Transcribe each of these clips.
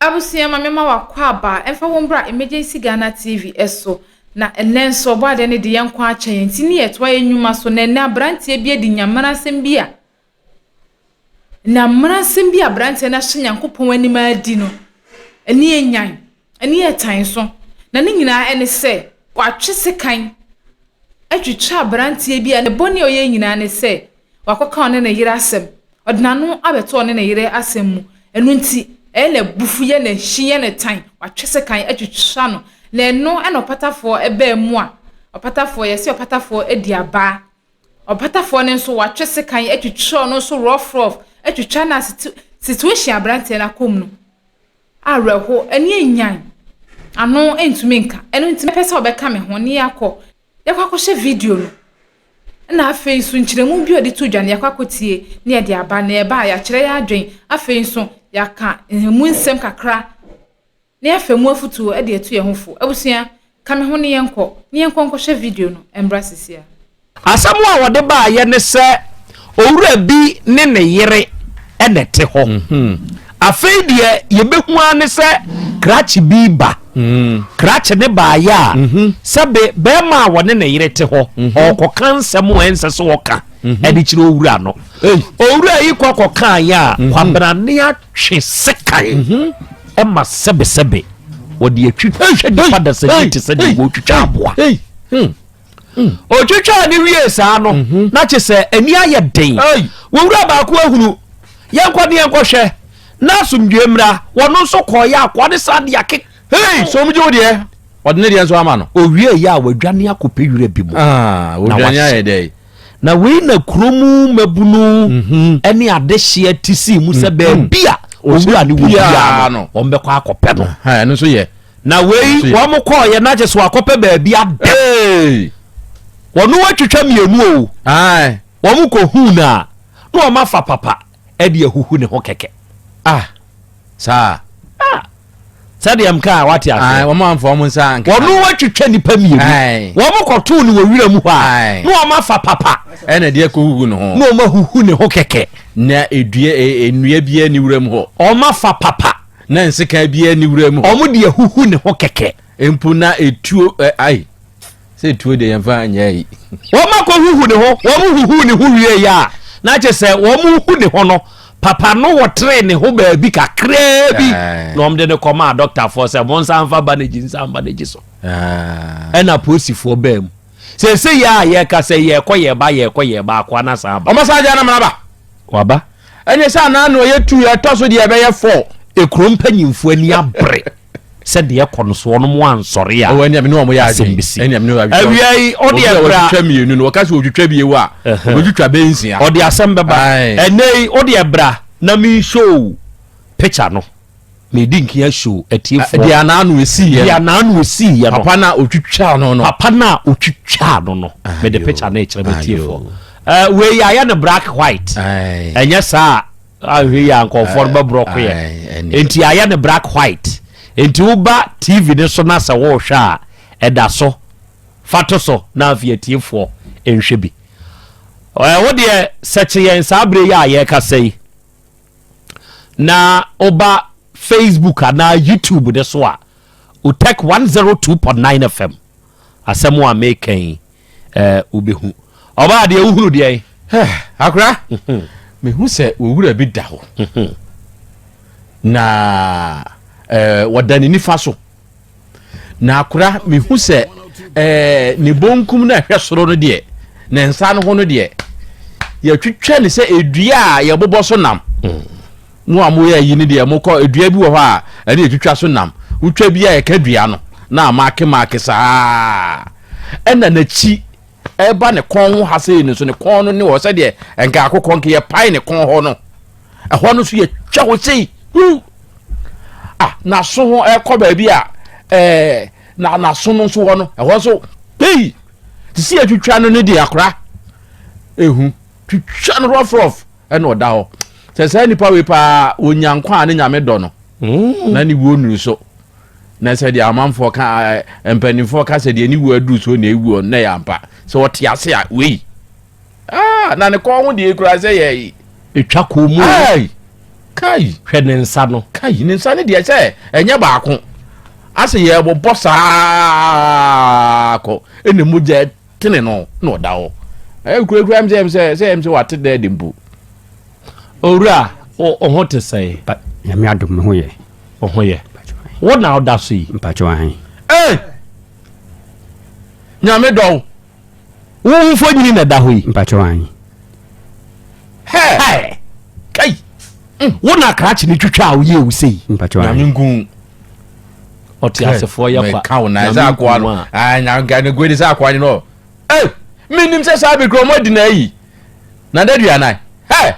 Abusua ma mema w'akwaaba mfa wo mbra Emergency Ghana TV so na ɛnɛ nso Ɔbɔadeɛ no de yɛn nkwa akyɛ yɛn nti ne yɛtoa yɛn nnwuma so na ɛnɛ abranteɛ bi adi nyamena asɛm bi a nyamena asɛm bi a abranteɛ no ahyɛ Nyankopɔn anim adi no ɛne ɛnyan ɛne ɛtan so na ne nyinaa ɛne sɛ watwe sekan atwitwa abranteɛ bi a ne bɔne a ɔyɛ nyinaa ne sɛ Wakɔka ɔne ne yere asɛm. Ɔde n'ano abɛto ɔne ne yere asɛm mu. Ɛno nti, ɛyɛ no abufu, yɛ no ahyi, yɛ no tan. Watwe sekan atwitwa no. Na ɛno na ɔpatafoɔ baa mu a, ɔpatafoɔ, yɛse ɔpatafoɔ di abaa. Ɔpatafoɔ no nso, watwe sekan atwitwa ɔno nso rough rough, atwitwa no a situation a aberanteɛ no akɔ mu no, awerɛho, ani anyan, ano ntumi nka. Ɛno nti, mɛpɛ sɛ ɔbɛka me ho ne yɛakɔ. Yɛakɔ akɔhyɛ video no, ɛna afei nso nkyerɛmu bi a ɔde to dwa no yɛakɔ akɔtie na yɛde aba, na yɛba a yɛakyerɛ yɛn adwene, afei nso yɛaka emu nsɛm kakra na yɛafa mu afotuo de atu yɛn ho fo. Abusua, ka me ho ne yɛnkɔ, ne yɛnkɔ nkɔhyɛ video no mmra sesia. Asɛm a wɔde baeɛ ne sɛ owura bi ne ne yere na ɛte hɔ. Mhm. Afei deɛ yɛbɛhu ara ne sɛ krakye bi ba. Mm. Krakye ne baeɛ a mhm. sɛbe bɛrima a wɔne ne yere te hɔ mhm. ɔrekɔka nsɛm a ɛnsɛ sɛ ɔka ɛde kyerɛ owura no. Owura yi kɔ kɔkaeɛ a kwabrane atwe sekan ɛma sɛbesɛbe wɔde atwitwa nipa dasani te sɛ deɛ wɔretwitwa aboa. Hmm. Ɔtwitwaa ne wie saa no, mhm. na kye sɛ ani ayɛ den. Wɔwura baako ahunu, yɛnkɔ ne yɛnkɔhwɛ na asomdwoe mmra. Wɔno nso kɔɔyɛ akoa ne saa de ake. Hey, so ɔmgye wo deɛ, ɔde ne deɛ nso ama no. Owie yɛ a wadwane akɔpɛ wura bi mu. Ah, wadwane ayɛ dɛ. Na wei na kuro mu mmabunu mhm. ne adehyeɛ te sii mu sɛ mhm. baabi a owura ne wɔ biara no wɔn bɛkɔ akɔpɛ no. Ɛno nso yɛ. Na wei wɔn kɔɔyɛ na kyɛ sɛ wakɔpɛ baabi ada. Wɔn atwitwa mmienu o. Wɔn kɔ hu no a na wɔn afa papa ɛde ahuhu ne ho kɛkɛ. Ah saa. Ah sɛdeɛ mka a wate aseɛ. Wɔn amfa wɔn nsa anka. Wɔn atwitwa nipa mmienu. Wɔn kɔtoo no wɔ wira mu hɔ a na wɔn afa papa. Ɛna deɛ kɔ huhu ne ho. Na wɔn ahuhu ne ho kɛkɛ. Na edua nnua biara ni wura mu hɔ. Wɔn afa papa. Na nsekan biara nni wura mu hɔ. Wɔde ahuhu ne ho kɛkɛ. Mpo na etuo ɛ ai sɛ etuo deɛ yɛmfa nyɛ ayi. Wɔn akɔhuhu ne ho, wɔn huhuu ne ho wieeɛ a, na kyerɛ sɛ wɔn huhu ne ho no, papa no wɔteree ne ho baabi kakraa bi na wɔn de no kɔmaa dɔktafoɔ sɛ monsan mfa bandage nsan bandage so. Ɛna apolisifoɔ baa mu. Seesei yɛ a yɛka sɛ yɛkɔ yɛba yɛkɔ yɛba akoa no asan aba. Wɔn asan agya no amena ba. Waba. Ɛne sɛ anaa no ɛyɛ tu ɛtɔ so deɛ ɛbɛyɛ fɔ. Ekuro mpanyinfoɔ ani abere sɛ deɛ ɛkɔ no so wɔn mo ansɔre a. Ɔwɔ ɛnea mene wɔn yɛ adwene. Ɛnea mene wɔn adwene. Awia yi ɔde ɛbra. Ɔtwitwa mmienu no wɔka sɛ ɔtwitwa bie wa ɔbɛtwitwa bɛ nsia. Ɔde asɛm bɛba. Ɛnɛ yi ɔde ɛbra na mi show picture no. Medi nkia show atiefoɔ. Deɛ anaano esi yɛ no. Deɛ anaano esi yɛ no. Papa na otwitwa no no. Papa na otwitwa no no. Mede picture no ekyerɛ m'atiefoɔ. Ɛɛ wei yɛ ayɛ no black white. Ɛnyɛ saa ahwɛ yi a nkɔfoɔ no bɛborɔ ko yɛ. Nti ayɛ no black white. Nti woba TV no so na sɛ wɔrehwɛ a ɛda so. Fa to so na afei atiefoɔ nhwɛ bi. Ɛɛ wo deɛ sɛkye yɛn saa bere yi a yɛrekasa yi. Na woba Facebook anaa YouTube ne so a, Otec 102.9 FM. Asɛm a meka yi, eh, wobɛhu. Ɔbaa deɛ wohunu deɛ? Akora, mhm. mehu sɛ owura bi da hɔ. Mhm. Na eh, wɔda ne nifa so. Na akora mehu sɛ ɛɛ ne bonkum na ɛhwɛ soro no deɛ ne nsa no ho no deɛ yɛtwitwa ne sɛ edua a yɛbobɔ so nam mm. mo a moyɛ ayi no deɛ mokɔ edua bi wɔ hɔ a ɛne yɛtwitwa so nam wotwa bi a yɛka dua no na amaake maake saa ɛna n'akyi ɛba ne kɔn ho ha sei no so ne kɔn no ne wɔ sɛdeɛ nka akokɔ nka yɛpae ne kɔn hɔ no ɛhɔ no so yɛtwa hɔ sei huu ah n'aso ho ɛkɔ baabi a ɛɛ na n'aso no nso hɔ no ɛhɔ nso pei te sɛ yɛtwitwa no ne deɛ akora ehu twitwa no rough rough ɛna ɔda hɔ sɛ saa nipa wei paa wɔnya nkwa a ne nyame dɔ no mm. na ne wuo nuru so na sɛ deɛ amanfoɔ ka mpanimfoɔ ka sɛ deɛ ne wuo aduru so na ewuo na yɛ ampa sɛ ɔte ase a wei ah na ne kɔn ho deɛ kura sɛ yɛ etwa kɔn mu. Kai. Hwɛ ne nsa no. Kai, ne nsa no deɛ sɛ ɛnyɛ baako. Asɛ yɛbobɔ saa kɔ ɛna mogya tene no na ɔda hɔ. Ɛyɛ kurakura m sɛ sɛ sɛ sɛ wate dɛ de mpo. Owura, wo ho te sɛn? Nyame adom me ho yɛ. Wo ho yɛ. Wo na woda so yi. Mpakyɛw ahen. Ee! Nyame dɔ wo. Wo mfonyini na ɛda hɔ yi. Mpakyɛw ahen. Hɛ! Kai! Mm. Wo na krakye ne twitwa a woyɛ wo sei. Mpakyɛw ahen. Nyame nku. Ɔte asefoɔ yɛ kwa. Mɛka wo na ɛsɛ akoa no. Ah, nyame ne sɛ akoa no. Eh, menim sɛ saa bere kura ɔmo adi na ayi. Na da duanan. Hɛ!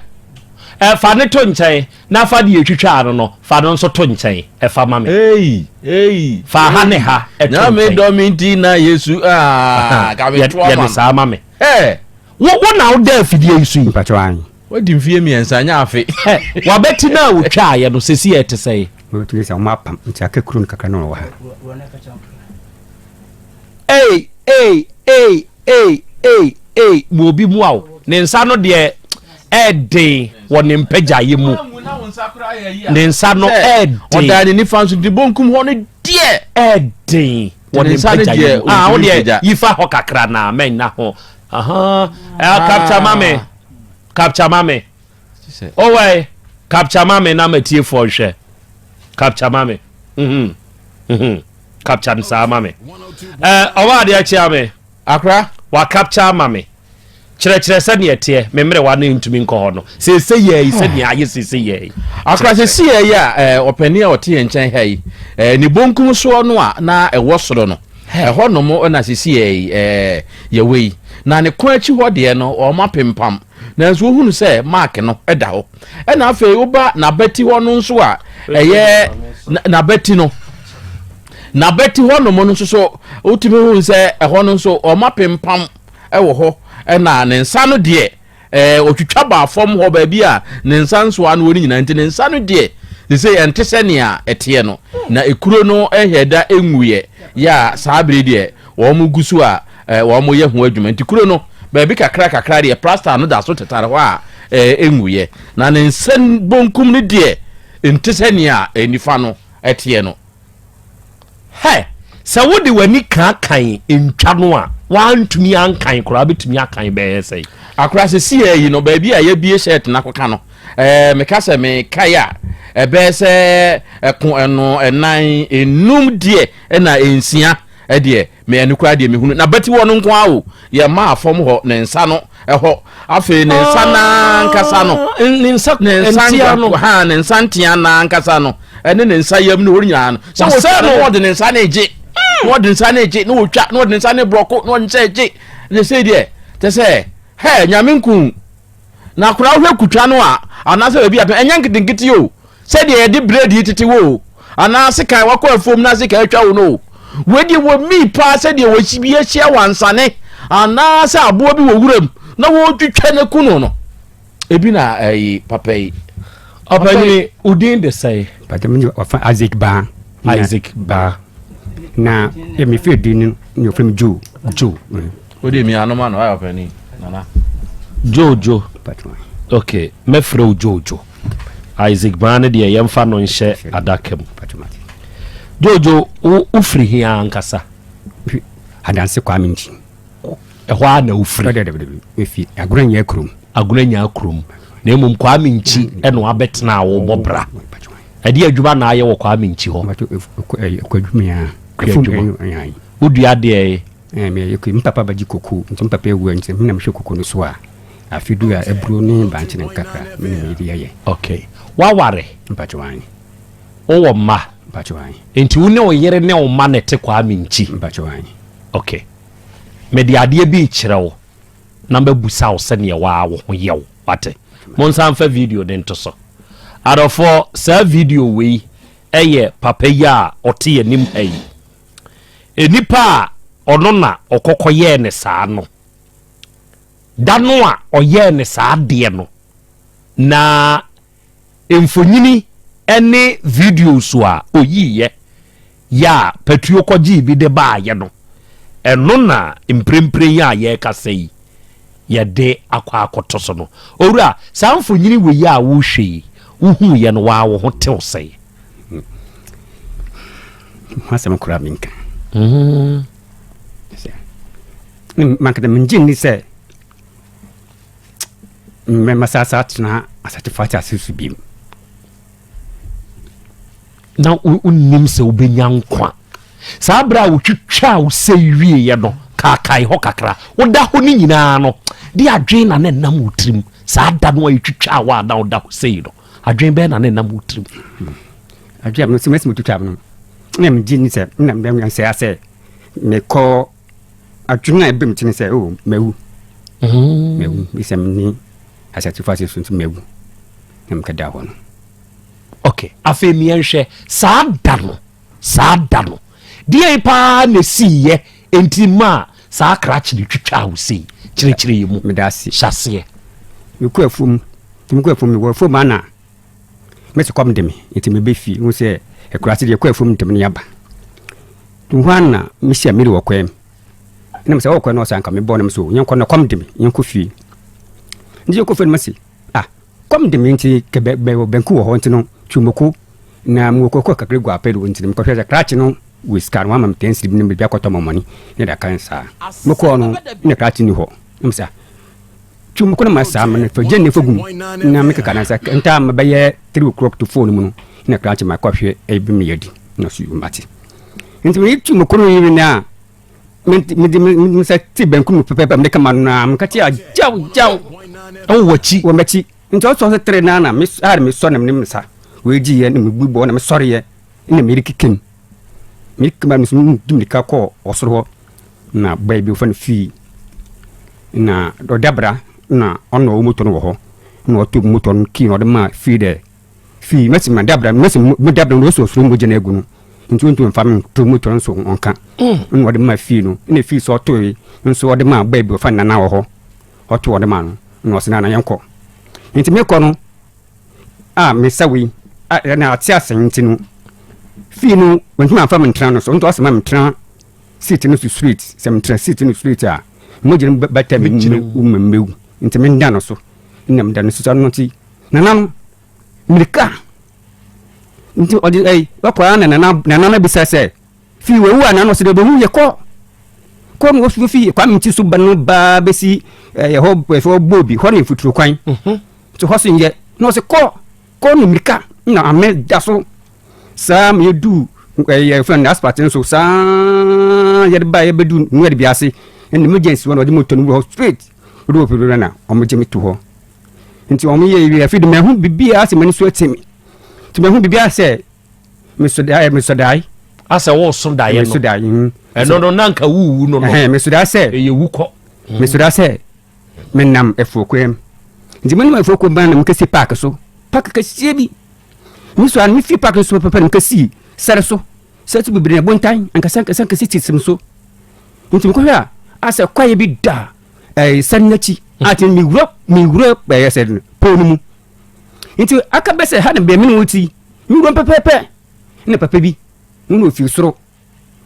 Ɛ, fa ne to nkyɛn, na fa deɛ ɛtwitwaa no no, fa no nso to nkyɛn, fa ma me. Ei, ei. Fa ha ne ha to nkyɛn. Nyame dɔ me nti na Yesu, ah, ka me to ama Yɛ ne saa ma me. Hɛ! Wo, wo na woda afidie yi so yi. Mpakyɛw, aane. Wadi mfeɛ mmiɛnsa, nyɛ afe. Hɛ! W'abati no a wotwaaeɛ no, seesei ɛte sɛn? Wobɛtumi sɛ wɔapam, nti aka kuro no kakra na wɔwɔ ha. Ei ei ei ei ei ei ma obi mua wo. Ne nsa no deɛ ɛɛden wɔ ne mpagyaeɛ mu. Ne nsa no ɛɛden. Ɔdaa ne nifa nso nti bonkum hɔ no deɛ. Ɛɛden wɔ ne mpagyaeɛ mu. Ah, wo deɛ yi fa hɔ kakra na mɛnna ho. Aha, eh, capture ma me. Capture ma me. Owai, capture ma me na matiefoɔ nhwɛ. Capture ma me. Mhm. Mhm. Capture no saa ma me. Eh, ɔba adeɛ akyea me. Akora. Wa capture ama me. Kyerɛkyerɛ sɛdeɛ ɛteɛ. Me mmerewa no ntumi nkɔ hɔ no. Seesei yɛ yi sɛdeɛ ayɛ seesei yɛ yi. Akora seesei yɛ yi a eh, ɔpanin a ɔte yɛn nkyɛn ha yi eh, ne bonkum soɔ no a na ɛwɔ soro no ɛhɔ nom na seesei yɛ yi eh, yɛwɔ yi na ne kɔn akyi hɔ deɛ no wɔn apempam nanso wohunu sɛ mark no da hɔ ɛna afei woba n'abati hɔ no nso a ɛyɛ n'abati no n'abati hɔ nom no nso so wotumi hu sɛ ɛhɔ no nso wɔn apempam wɔ hɔ ɛna ne nsa no deɛ ɛɛ otwitwa baa fam hɔ baabi a ne nsa nsoa no wɔ no nyinaa nti ne nsa no deɛ sɛ ɛnte sɛ nea ɛteɛ no na ekuro no ɛhɛ da enwuiɛ yɛ a saa bere deɛ wɔn gu so a wɔyɛ ho adwuma. Nti kuro no, baabi kakra kakra deɛ plaster no da so tetare hɔ a ɛnwuiɛ. Na ne nsa bonkum no deɛ nte sɛ nea nifa no teɛ no. Hɛ! Sɛ wode w'ani ka kan ntwa no a, woantumi ankan koraa wobɛtumi akan bɛyɛ sɛn? Akora sesiaa yi no, baabi a yɛabue shirt no akɔka no, ɛɛ meka sɛ mekae a, ɛbɛyɛ sɛ ɛko ɛno ɛnan enum deɛ ɛna nsia ɛdeɛ me ɛno koraa deɛ mehunu na bɛti hɔ no nko ara o yɛ maa fam hɔ ne nsa no ɛhɔ afei ne nsa nankasa no ah, ne nsa ne nsa ntia no ha ne nsa ntia nankasa no ɛne ne nsa yam ne hɔ nyinaa no sɛ wɔtwa no wɔde ne nsa ne gye na wɔde nsa ne gye na wɔtwa na wɔde ne nsa ne borɔko na wɔde nsa gye ne sɛ deɛ kyɛ sɛ hɛ nyame nku Na akwadaa wohwɛ kutwa no a, anaasɛ baabi a ɛnyɛ nketenkete o, sɛdeɛ yɛde brɛd yi tete wo o, anaa sekan wakɔ afuom na sekan atwa wo no o. Wei deɛ wɔ mii paa sɛdeɛ wɔsi bi ahyia wansane anaasɛ aboa bi wɔ wuram na wɔretwitwa no aku no no. Ebi na ɛyi papa yi. Ɔpanyini, wo din de sɛn? Pàtó mi wɔfa Isaac Baa. Isaac Baa. Na mi fi di no ni ofiri mi Joe. Joe. Mm. O de mi anoma no ayɛ ɔpanyini nana. Joe Joe. Ok, mɛfrɛ wo Joe Joe. Isaac Baa no deɛ yɛmfa no nhyɛ adaka mu. Joe Joe, wo wofiri he ankasa? Adanse Kwame Nkyi. Ɛhɔ ara na wofiri? Mefi Agona Nyaa kurom. Agona Nyaa kurom. Na mmom Kwame Nkyi ɛna wabɛtena a wobɔ bra. Ɛde adwuma na ayɛ wɔ Kwame Nkyi hɔ? Kwadwuma. Wodua deɛ? Me papa bɛgye koko nti me papa awu nti me na mehwɛ koko no so a afe du a aburo ne bankye ne nkakra me na meyɛ de yɛyɛ. Okay. Waware? Mpakyɛ wan. Wowɔ mma? Mpakyɛ wan. Nti wo ne wo yere ne wo mma na ɛte Kwame Nkyi? Mpakyɛ wan. Okay. Mede adeɛ bi rekyerɛ wo na mabisa wo sɛdeɛ waa wo ho yɛ wo. Wate? Monsan mfa video no nto so. Adɔfoɔ, saa video wei yɛ papa yi a ɔte yɛn anim ha yi. Nnipa a ɔno na ɔkɔkɔyɛɛ ne saa no, da no a ɔyɛɛ ne saa adeɛ no, na Mfonini ne videos a oyiiɛ yɛ a Patuo kɔgyee bi de baeɛ no, ɛno na mprempren yi a yɛrekasa yi yɛde akɔ akɔto so no. Owura, saa mfonini wei a worehwɛ yi, Wohuiɛ no, waa wo ho tew sɛe? Ho asɛm koraa menka. Mankata mengye nni sɛ mɛma saa atena asatefo asase so bio. Na wonnim sɛ wobɛnya nkwa. Saa berɛ a wotwitwaa wo sɛ wieeɛ no, kaakae hɔ kakra. Woda hɔ no nyinaa no, de adwene na na ɛnam wo tirim. Saa da no a yɛtwitwaa wo a na woda hɔ sei no, adwene bɛn na na ɛnam wo tirim? Adwene a mesi mesi motwitwaa no, na megye ni sɛ na mɛnya sɛ asɛ mekɔ adwene a ɛbɛm ti ne sɛ oh mawu. Mawu, mesɛ mene asatefo ase so nti mawu. Na mekɛda hɔ no. Ok, afei miɛnhwɛ saa da no, saa da no, deɛn paa na ɛsiiɛ enti maa saa krakye no twitwaa wo sei? Kyerɛkyerɛ yɛ mu. Meda ase. Hyɛ aseɛ. Mekɔ afuom, nti mekɔ afuom, mewɔ afuom a na mese kɔm de me, nti mebɛ fie, wohu sɛ akuraase deɛ yɛkɔ afuom ntɛm na yɛaba. Nti hɔ a na mehyia Mary wɔ kwan mu, ɛna mesɛ ɔwɔ kwan no ɔsɛ anka mebɔ no, mese o yɛnkɔ na kɔm de me, yɛnkɔ fie. Nti yɛkɔ fie no mese Ah, kɔm de me nti kɛ bɛ bɛ banku wɔ hɔ nti no twi moko na mewɔ koko kakra gu apɛ do nti no mekɔhwɛ sɛ krakye no wɔ sika no wama me ten cedi bi na mede bi akɔtɔ mɔmɔne ne da kan saa. Mokɔɔ no na krakye nni hɔ na mese ah twi moko no ma saa ma no fa gya ne fa gu mu na mekeka na sɛ ntaa ma bɛyɛ 3 o'clock to 4 no mu no na krakye ma kɔhwɛ ebi meyɛ di na so mate nti meyɛ twi moko no yi na mede me nsa ti benkum mu pɛpɛɛpɛ mede kama no na meka kyerɛ gyaw gyaw ɛwɔ w'akyi wɔ m'akyi nti ɔsɔ sɛ tere na na me a mesɔ na mene me nsa wɔagyi yɛ na mebu bɔ na mesɔre yɛ na merekekam merekekam a mesɛ medi mirika kɔɔ ɔsoro hɔ na bɔe bi wɔfa no fii na ɔda bra na ɔno ɔwɔ moto no wɔ hɔ na ɔto moto no kii na ɔde maa fii dɛ Fii mɛsi ma dabra mɛsi mo dabra no ɔsɔ soro mogya no agu no nti ɔntumi mfa me nto mu tɔ nso ɔnka ɛna ɔde ma fii no ɛna fii so ɔtoe nso ɔde ma baabi ɔfa nana wɔ hɔ ɔto ɔde ma no ɛna ɔsɛ nana yɛnkɔ nti mekɔ no a mesa wei a ɛna ate asɛn nti no fii no wɔntumi amfa me ntena no so nti ɔsɛ ma mentena seat no so straight sɛ mentena seat no straight a mogya no bɛtɛ me mu mɛwu nti menda no so ɛna meda no so so ano nti Nana no mmirika nti ɔde ɛyi wakɔ ara na nana nana no bisa sɛ fi wawu a nana ɔsɛ dɛ ɔbɛwu yɛ kɔ kɔ na wɔfi fi kwame nti so ba no baa bɛsi ɛyɛ hɔ ɛfɛ bɔɔ bi hɔ ne mfuturo kwan mhm. nti hɔ so nyɛ na ɔsɛ kɔ kɔ ne mmirika na ame da so saa ma yɛdu ɛyɛ fɛn na asphalt nso saa yɛde ba yɛbɛdu nwɛde bi ase ɛna emergency hɔ na ɔde moto no wura hɔ straight wode wɔ pɛpɛpɛ na ɔmo gye me to hɔ Nti wɔn yɛ wie afei de mahu biribiara sɛ m'ani so ate me. Nti mahu biribiara sɛ meso daeɛ meso daeɛ. Asɛ wɔso daeɛ no. Meso daeɛ. Mm. Ɛno no na nka wuwu no no. Ɛhɛn meso daeɛ sɛ. Ɛyɛ wu kɔ. Mm. Meso daeɛ sɛ menam afuo kwan mu. Nti menam afuo kwan mu na mekɛsi paaki so. Paaki kɛseɛ bi. Meso a mefi paaki so pɛpɛ na mekɛsi sɛre so. Sɛre so bebree na bontan ankasa ankasa ankasa sisi so. Nti mekɔhwɛ a asɛ kwaeɛ bi da ɛɛ sɛre n'akyi. Ati mewura mewura ɛyɛ sɛ pon no mu nti aka bɛ sɛ ha na bɛn me ne wo ti mewura pɛpɛɛpɛ na papa bi mu na ofiri soro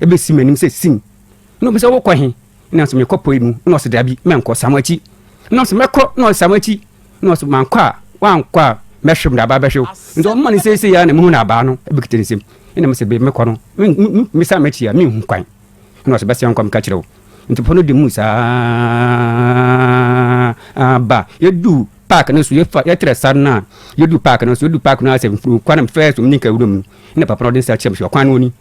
ɛbɛsi m'anim sɛ sim na obi sɛ wokɔ he na sɛ mekɔ pɔi mu na ɔsɛ dabi mɛnkɔ sam akyi na ɔsɛ mɛkɔ na ɔsɛ sam akyi na ɔsɛ mankɔ a wankɔ a mɛhwem na abaa bɛhwew nti ɔma ne seesei a na mehu na abaa no ɛbɛkita ne nsam ɛna mesɛ bɛ mekɔ no mesan m'akyi a menhu kwan na ɔsɛ bɛsɛ nkɔ meka kyerɛ wo Nti po no di mu saa ba yɛdu park no so yɛfa yɛtrɛ sa no a yɛdu park no so yɛdu park no asɛ mfuru kwan fɛɛ so ne nka wura mu na papa no ɔde nsa kyerɛ me sɛ ɔkwan no ni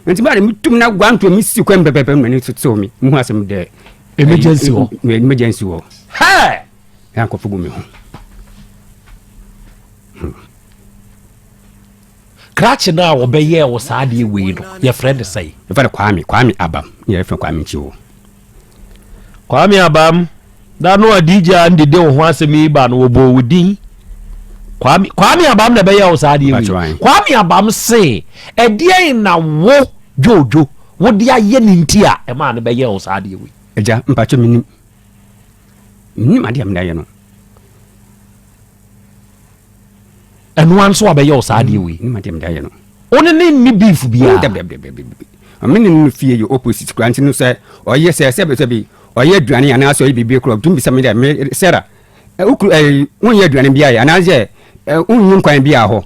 nti baa de metum na guanto me si kwan pɛpɛpɛ m'ani so tew me muhu asɛm dɛ emergency hɔ emergency hɔ hɛ na nkɔfo gu me ho. Krakye no a wɔbɛyɛɛ wo saa adeɛ wei no, yɛfrɛ no sɛn? Yɛfrɛ no Kwame, Kwame Abam. Ne yɛfrɛ Kwame Nkyiwo. Kwame Abam, da no a DJ Andy de wo ho asɛm yi ba no, wɔbɔɔ wo din. Kwame, Kwame Abam na ɛbɛyɛɛ wo saa adeɛ wei. Kwame Abam se, ɛdeɛn na wo, Jojo, wode ayɛ ne nti a ɛmaa no bɛyɛɛ wo saa adeɛ wei? Agya, mpakyɛ menim. Menim adeɛ a mede ayɛ no. Ɛno ara nso abɛyɛ wo saa adeɛ wei. Ne ma deɛ mede ayɛ no. Wo ne ne nni beef biara. Dabi dabi dabi dabi. Me ne no fie yɛ opposite koraa nti no sɛ ɔyɛ sɛ sɛ sɛ bi ɔyɛ aduane anaasɛ ɔyɛ biribi koraa ɔtumi bisa me dɛ me Sarah wokuru ɛɛ wonyɛ aduane bi ayɛ anaasɛ Wonni nkwan biaa hɔ.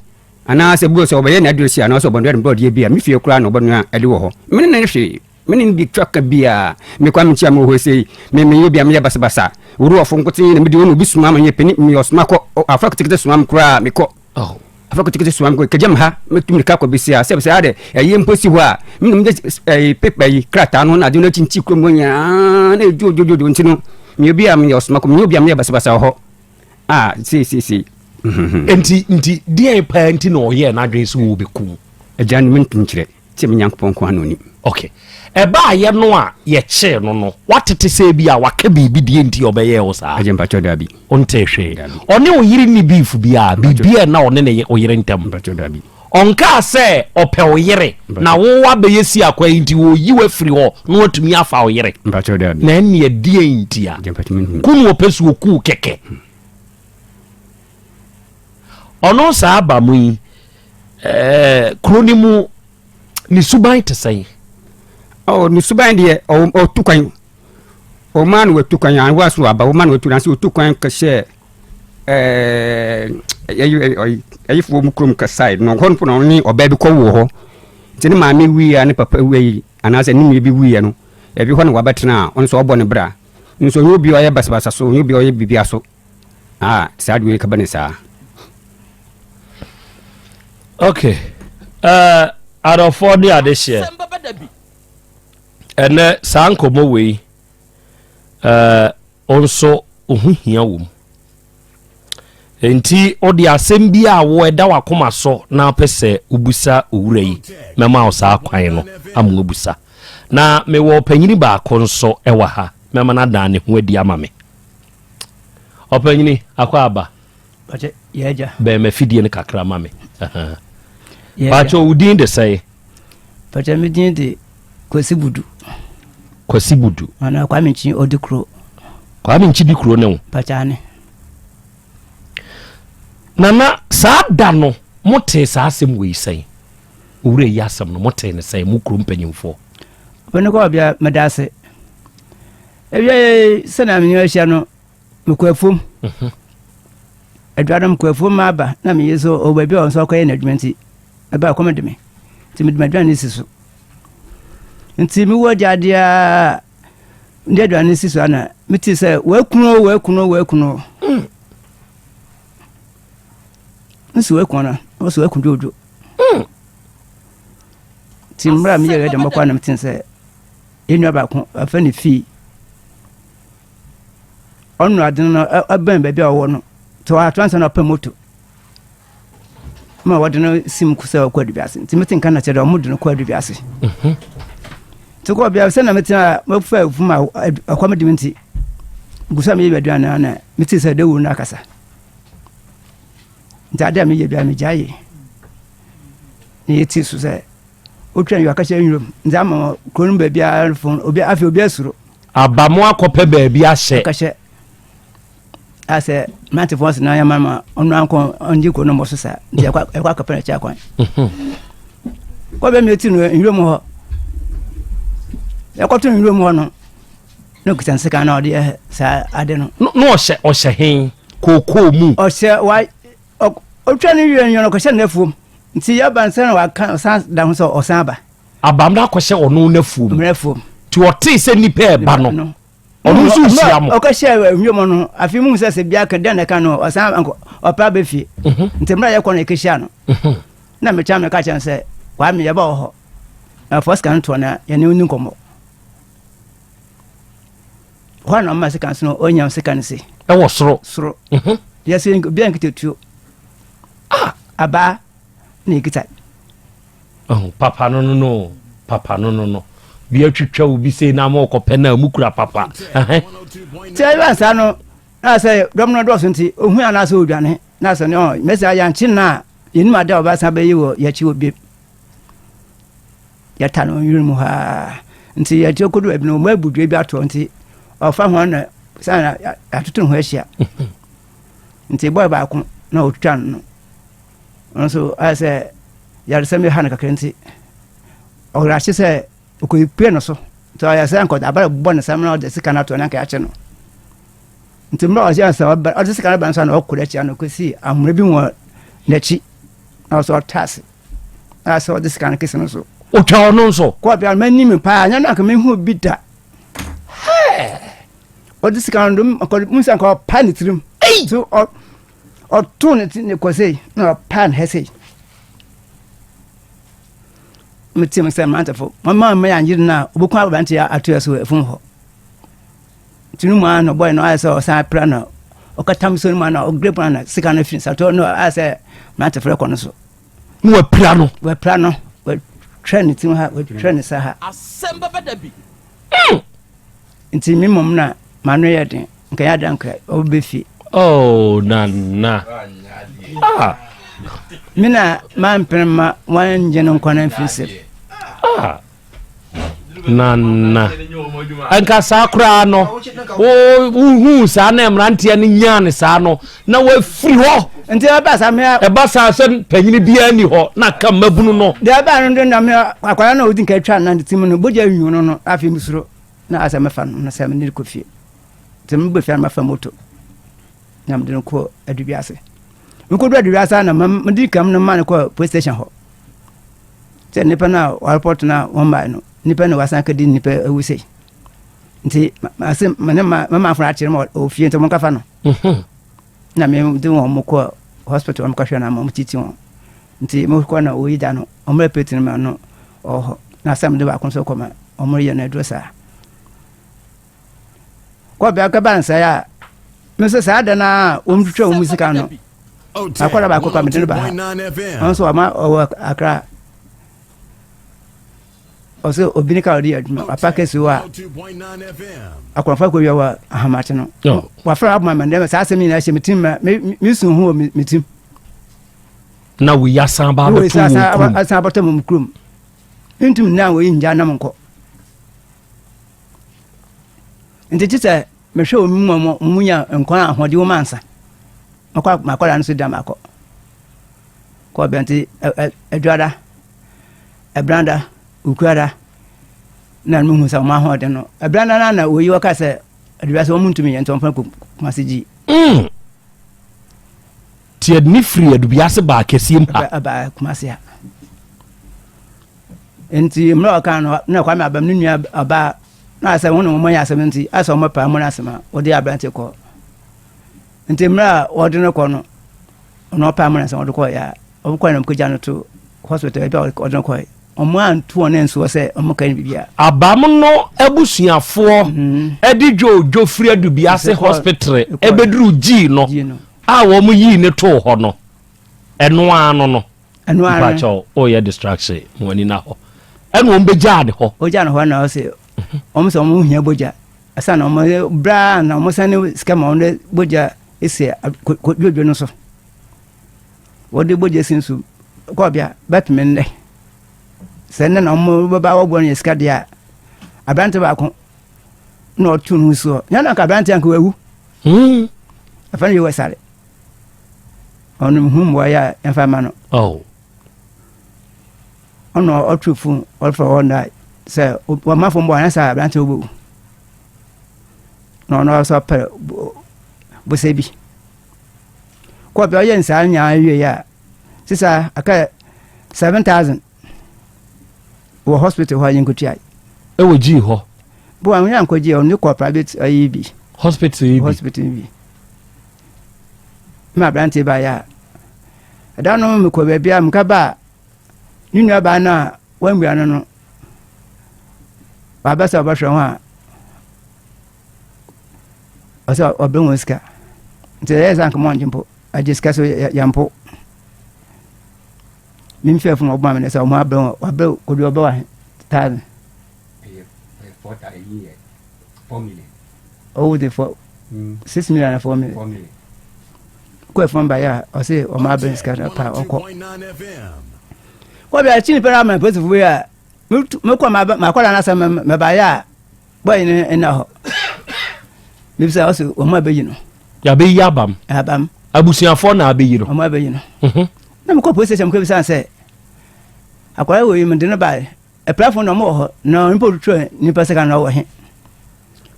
Anaasɛ bi wɔ sɛ ɔbɛyɛ n'aduro si anaasɛ ɔbɛnoa ne borɔdeɛ bi a, me fie koraa na ɔbɛnoa de wɔ hɔ. Me ne no nyɛ hwee. Me ne no di twaka biaa. Me koraa menkyia mewɔ hɔ sei. Me meyɛ obi a meyɛ basabasa. Worɔfo nkotee na medi, ɔne obi soma me, meyɛ panin, meyɛ ɔsoma kɔ, afra ketekete soma me koraa a, mekɔ. Afra ketekete soma me kɔ, kagya me ha, mɛtu mirika akɔ bɛsi ha. Sɛ saa de, ɛyɛ mpo si hɔ a, me na mede ɛyi pepa yi, krataa no na ade no akyinkyin kurom hɔ nyinaa na ɛdwodwodwo nti no, meyɛ obi a meyɛ ɔsoma kɔ, menyɛ obi a meyɛ basabasa wɔ hɔ. Ah, sei sei sei. Nti nti deɛn paa nti na ɔyɛɛ n'adwene sɛ wɔbɛku wo? Agya no mentumi nkyerɛ, sɛ me Nyankopɔn nko ara na ɔnim. Ok. Ɛbaayɛ no a yɛkyee no no, woatete sɛ bi a waka biribi deɛ nti a ɔbɛyɛɛ wo saa? Agya mpakyɛw daabi. Wontee hwee? Daabi. Ɔne wo yere nni beef biara? Mpakyɛw. Biribi a ɛna ɔne ne wo yere ntam? Mpakyɛw daabi. Ɔnkaa sɛ ɔpɛ wo yere na wo abɛyɛ si akwan yi nti ɔreyi wo afiri hɔ na watumi afa wo yere? Mpakyɛw daabi. Na ɛnneɛ deɛn ntia? Agya mpakyɛw menhunu. Ku na ɔpɛ sɛ ɔku wo kɛkɛ. Ɔno saa aba mu yi, ɛɛ kuro no mu ne suban te sɛn? Oh, ne suban deɛ ɔtu kwan. Ɔma no watu kwan, anwa so aba, ɔma no watu, nanso ɔtu kwan kɔhyɛ ɛyifoɔ mu kurom kasae no hɔ no ɔne ɔbaa bi kɔwoo hɔ. Nti ne maame wuiɛ a ne papa wuiɛ anaasɛ ne nua bi wuiɛ no, ebi hɔ na wabɛtena a ɔno nso ɔbɔ ne bra. Nso ɔnyɛ obi a ɔyɛ basabasa so, ɔnyɛ obi a ɔyɛ biribi so. Ah, saa de wei kaba ne saa. Okay. Uh, adɔfoɔ ne adehyeɛ. Ɛnɛ saa nkɔmmɔ wei, uh, wo nso wo ho hia wɔ mu. Enti wode asɛm bi a wo ɛda w'akoma so na wopɛ sɛ wobisa owura yi, mɛma wo saa kwan no ama wabusa. Na mewɔ ɔpanyini baako nso wɔ ha, mɛma no adan ne ho adi ama me. Ɔpanyini, akɔ aba. Bɛn m'afidie no kakra ma me. Pakyɛ wo din de sɛn? Pakyɛ me din de Kwasi Budu. Kwasi Budu. Ana Kwame Nkyi odi kuro. Kwame Nkyi di kuro ne wo. Pakyɛ ane. Nana saa da no mo tee saa asɛm wei sɛn? Owura yi asɛm no mo tee ne sɛn mo kuro mpanyinfoɔ? Ɔpɛni kɔ ɔbea meda ase. Ewia yi sɛnea menye ahyia no mekɔ afuom. Mhm. Adwa no mekɔ afuom ma aba na meyɛ so ɔwɔ baabi a ɔnso akɔyɛ n'adwuma nti ɛba kɔm de me nti mede m'aduane si so. Nti mewɔ gyadeɛ a mede aduane si so ana mete sɛ wakunu wakunu wakunu. Mm. Nso wakunu no ɔsɛ wakunu dwodwo. Mm. Nti mmerɛ a meyɛ dɛ mɔkɔ na mete sɛ Yɛn nua baako, wɔfrɛ no Fii. Ɔno ade no ɛbɛn baabi a ɔwɔ no. Nti ɔato ansa na ɔpɛ moto ma wɔde no sim sɛ ɔkɔ Adubiase. Nti mete nka na kyerɛ dɛ ɔmo de no kɔ Adubiase. Mhm. Nti kɔ bia sɛ na mete a mɛfa afum a ɛkɔm de me nti gu so a meyɛ aduane a na mete sɛ dawuro no akasa. Nti ade a meyɛ bia megyae. Na yɛti so sɛ Otwa nwi akɛhyɛ nwuram nti ama kuro no baabiara fon obi afei obi asuro. Aba mo akɔpɛ baabi ahyɛ. Akɛhyɛ asɛ mmerantefoɔ sɛ na yɛma ma ɔno ankɔ ɔngye kuro no mmɔ so saa nti ɛkɔ ɛkɔ akɔpɛ n'akyi akwan. Mhm. Kɔbɛ mi ti no nwuram hɔ yɛkɔto nwuram hɔ no na okuta nsekan na ɔde yɛ saa ade no. Na ɔhyɛ ɔhyɛ hen kookoo mu. Ɔhyɛ wa Ɔtwa ne wie no ɔkɔhyɛ n'afuom. Nti yɛba nsa na waka ɔsan da ho sɛ ɔsan aba. Abam no akɔhyɛ ɔno n'afuom. N'afuom. Nti ɔtee sɛ nnipa ɛba no, ɔno nso nhyia mo. Ɔkɔhyɛ nwom no, afei mu sɛ sɛ bia ka dɛn na ɛka no, ɔsan ɔpɛ aba fie. Mhm. Nti mmerɛ a yɛkɔ no yɛkɔhyia no. Mhm. Na mekyia me ka kyerɛ no sɛ, Kwame yɛba wɔ hɔ. Na fɔ sika no toɔ na yɛne wo ni nkɔmmɔ. Hɔ na ɔma sika so no ɔnya sika no se. Ɛwɔ soro. Soro. Mhm. Yɛsɛ obiara nkita tuo. Ah! Abaa na ekita. Oh, papa no no no papa no no no bi atwitwa obi sei na ama ɔkɔpɛ no a mu kura papa. Nti ɛyɛ saa no na sɛ dɔm no dɔɔso nti ohun anaasɛ odwane na sɛ no mɛsɛ ayɛnkye no a yɛnim ade a ɔbɛsan bɛyɛ wɔ yɛakyi wɔ biem. Yɛta no nwura mu hɔ ara. Nti yɛte kodu baabi no, wɔabu dua bi ato hɔ nti ɔfa ho na san na atoto ne ho ahyia. Nti bɔɔ baako na ɔtwitwa no no. Ɔno nso ayɛ sɛ yaresɛm bi ha no kakra nti ɔwerɛ sɛ ɔkɔpue no so. Nti ɔyɛ sɛ nkɔda abara bɔ ne nsam na ɔde sika no ato na nka yɛakye no. Nti mmerɛ ɔhyɛ sɛ ɔde sika no ba nso na ɔkɔ n'akyi ano kɔsi amena bi mu wɔ n'akyi na ɔsɛ ɔta ase na sɛ ɔde sika no kese no so. Otwa ɔno nso. Kɔ bia m'anim paa nyɛ no anka mehu bi da. Ɔde sika no dom ɔkɔ mu sɛ anka ɔpa ne tirim. So ɔto ne ti ne kɔ sei na ɔpa ne hɛ sei. Metie mu sɛ mmerantefo mama mma yɛ anyere no a ɔbɛku aberante ato yɛ so afum hɔ. Nti no mu ara na ɔbɔe no ayɛ sɛ ɔsan apira na ɔkatam so no mu ara na ɔgre pon na sika no firi nsa to no ayɛ sɛ mmerante frɛ kɔ no so. Na wapira no. Wapira no, watwa ne tirim ha, watwa ne nsa ha. Asɛm bɛba da bi. Mm. Nti me mmom na m'ano yɛ den, nka yɛ ada nka ɔbɛbɛ fie. Oh, nana. Ah. Me na mampene ma wɔangye no nkwa no amfiri nsam. Ah. Nana. Nka saa koraa no, wohuu saa na mmeranteɛ no nyaa ne saa no, na wafiri hɔ. Nti ɛba saa mea. Ɛba saa sɛ panyini biara ni hɔ na ka mmabunu no. Deɛ ɛba no de na mea akwadaa no a ɔdi nka atwa na ne ti mu no bogya nwu no no afei mesuro na asɛ mɛfa no na sɛ mene kɔ fie. Nti mebɔ fie na mafa moto na mede no kɔ adubiase. Mekɔdu adubiase na mede kam no ma no kɔ police station hɔ. Sɛ nnipa no a wɔarepɔto no a wɔmmae no, nnipa na wɔasan akɔdi nnipa awu sei. Nti mase mene mama afona akyerɛ ma ɔwɔ fie nti wɔnkafa no. Mhm. Na mede wɔn mo kɔ hospital wɔn kɔhwɛ no ama wɔn titi wɔn. Nti mokɔ na wɔyi da no wɔn repete no ma no ɔwɔ hɔ. Na asɛm de baako nso kɔ ma wɔn reyɛ no aduro saa. Kɔ bea kɛba nsɛe a me nso saa da no a wɔn twitwa wɔn sika no akɔda baako kɔ mede no ba ha ɔno nso wama ɔwɔ akra ɔsɛ obi ne ka ɔde yɛ adwuma papa kɛse hɔ a akɔnfo akɔwia wɔ ahamakye no wafra aboma ma ndɛma saa asɛm nyinaa hyɛ me tirim ma mesu ho wɔ me tirim na wei asan ba abɛto wɔn kurom asan abɛtɔ wɔn kurom ntum nna wɔyi ngya nam nkɔ Nti gye sɛ mehwɛ wɔn mu a wɔn nya nkwa a ahoɔden wɔ mu ansa. Makɔ makɔda no so da makɔ. Kɔ bɛn nti adwada, ɛbranda, okuada na mehu sɛ wɔn ahoɔden no. Ɛbranda no na wɔyi wɔka sɛ adwada sɛ wɔn ntumi yɛ nti wɔn fa Kumasi gyi. Mm. Ti ɛde ne firi Adubiase baa kɛseɛ mu ha. Ɛbaa Kumasi ha. Nti mmerɛ a ɔka no na Kwame Abam ne nua ɔbaa na asɛ wɔn na wɔn ayɛ asɛm nti asɛ wɔn paa mu no asɛm a wɔde aberante kɔ. Nti mmerɛ a wɔde no kɔ no ɔno ɔpaa mu no asɛm wɔde kɔɔ yɛ a wɔn kɔɛ na wɔn kɔgya no to hospital baabi a wɔde no kɔɛ. Wɔn anto wɔn nsoɔ sɛ wɔn kɛn biribiara. Abam no abusuafoɔ mhm. de dwoodwo firi Adubiase hospital ɛbɛduru gyii no a wɔn yii ne too hɔ no ɛno ara no no. Ɛno ara no. Mpakyɛw ɔyɛ distraction mo ani na hɔ. Ɛna wɔn bɛgyaa ne hɔ. Wɔgyaa ne hɔ na ɔsɛ wɔn sɛ wɔn hia bogya. Ɛsan na wɔn braa na wɔn san ne sika ma wɔn de bogya esi dwodwo no so. Wɔde bogya si nso kɔɔbea bɛpem nnɛ. Sɛ nnɛ na wɔn bɛba wɔboa no yɛ sika deɛ a aberante baako na ɔto ne ho soɔ. Nyɛ na nka aberante anka wawu. Hmm. Ɛfɛ no yɛ wɔ sare. Ɔno hu mmoa yɛ a yɛmfa ma no. Oh. Ɔno ɔto fon ɔfrɛ hɔ na sɛ wɔma fon bɔ anasa aberante wobɛwu. Na ɔno nso ɔpɛ bosɛ bi. Kɔɔpɛ ɔyɛ nsaa nyinaa wie a sisa aka 7000 wɔ hospital hɔ a yɛnkɔtua. Ɛwɔ gyii hɔ. Bo a wɔn ankɔgye ɔno kɔ private ayi bi. Hospital yi bi. Hospital bi. Ma aberante baeɛ a, ɛda no mekɔ baabi a meka ba a, ne nuabaa no a wammua no no, waba sɛ ɔbɛhwɛ ho a, ɔsɛ ɔbɛ wɔn sika. Nti ɛyɛ sɛ anka mɔngye mpo, agye sika so yɛmpo. Memfɛ fam ɔbɔ me sɛ ɔmo abrɛ wɔn, wabrɛ kodu ɔbɛ wa thousand. Ɔwɔ de fɔ 6 million na 4 million. Kɔ ɛfam ba yɛ a ɔse ɔmo abrɛ sika na pa ɔkɔ. Kɔ bi a kyi nipa na ama polisi yi a mekɔ makɔla na asɛm mɛba yɛ a bɔyi ne nna hɔ. Mebisa ɔse ɔmo abɛyi no. Yɛabɛyi abam. Abam. Abusuafoɔ na abɛyi no. Ɔmo abɛyi no. Mhm. Na mekɔ polisi station mekɔ bisa sɛ akwadaa wɔ yi mede no bae. Apirafo na ɔmo wɔ hɔ na onipa otwitwa nipa sika no ɔwɔ he.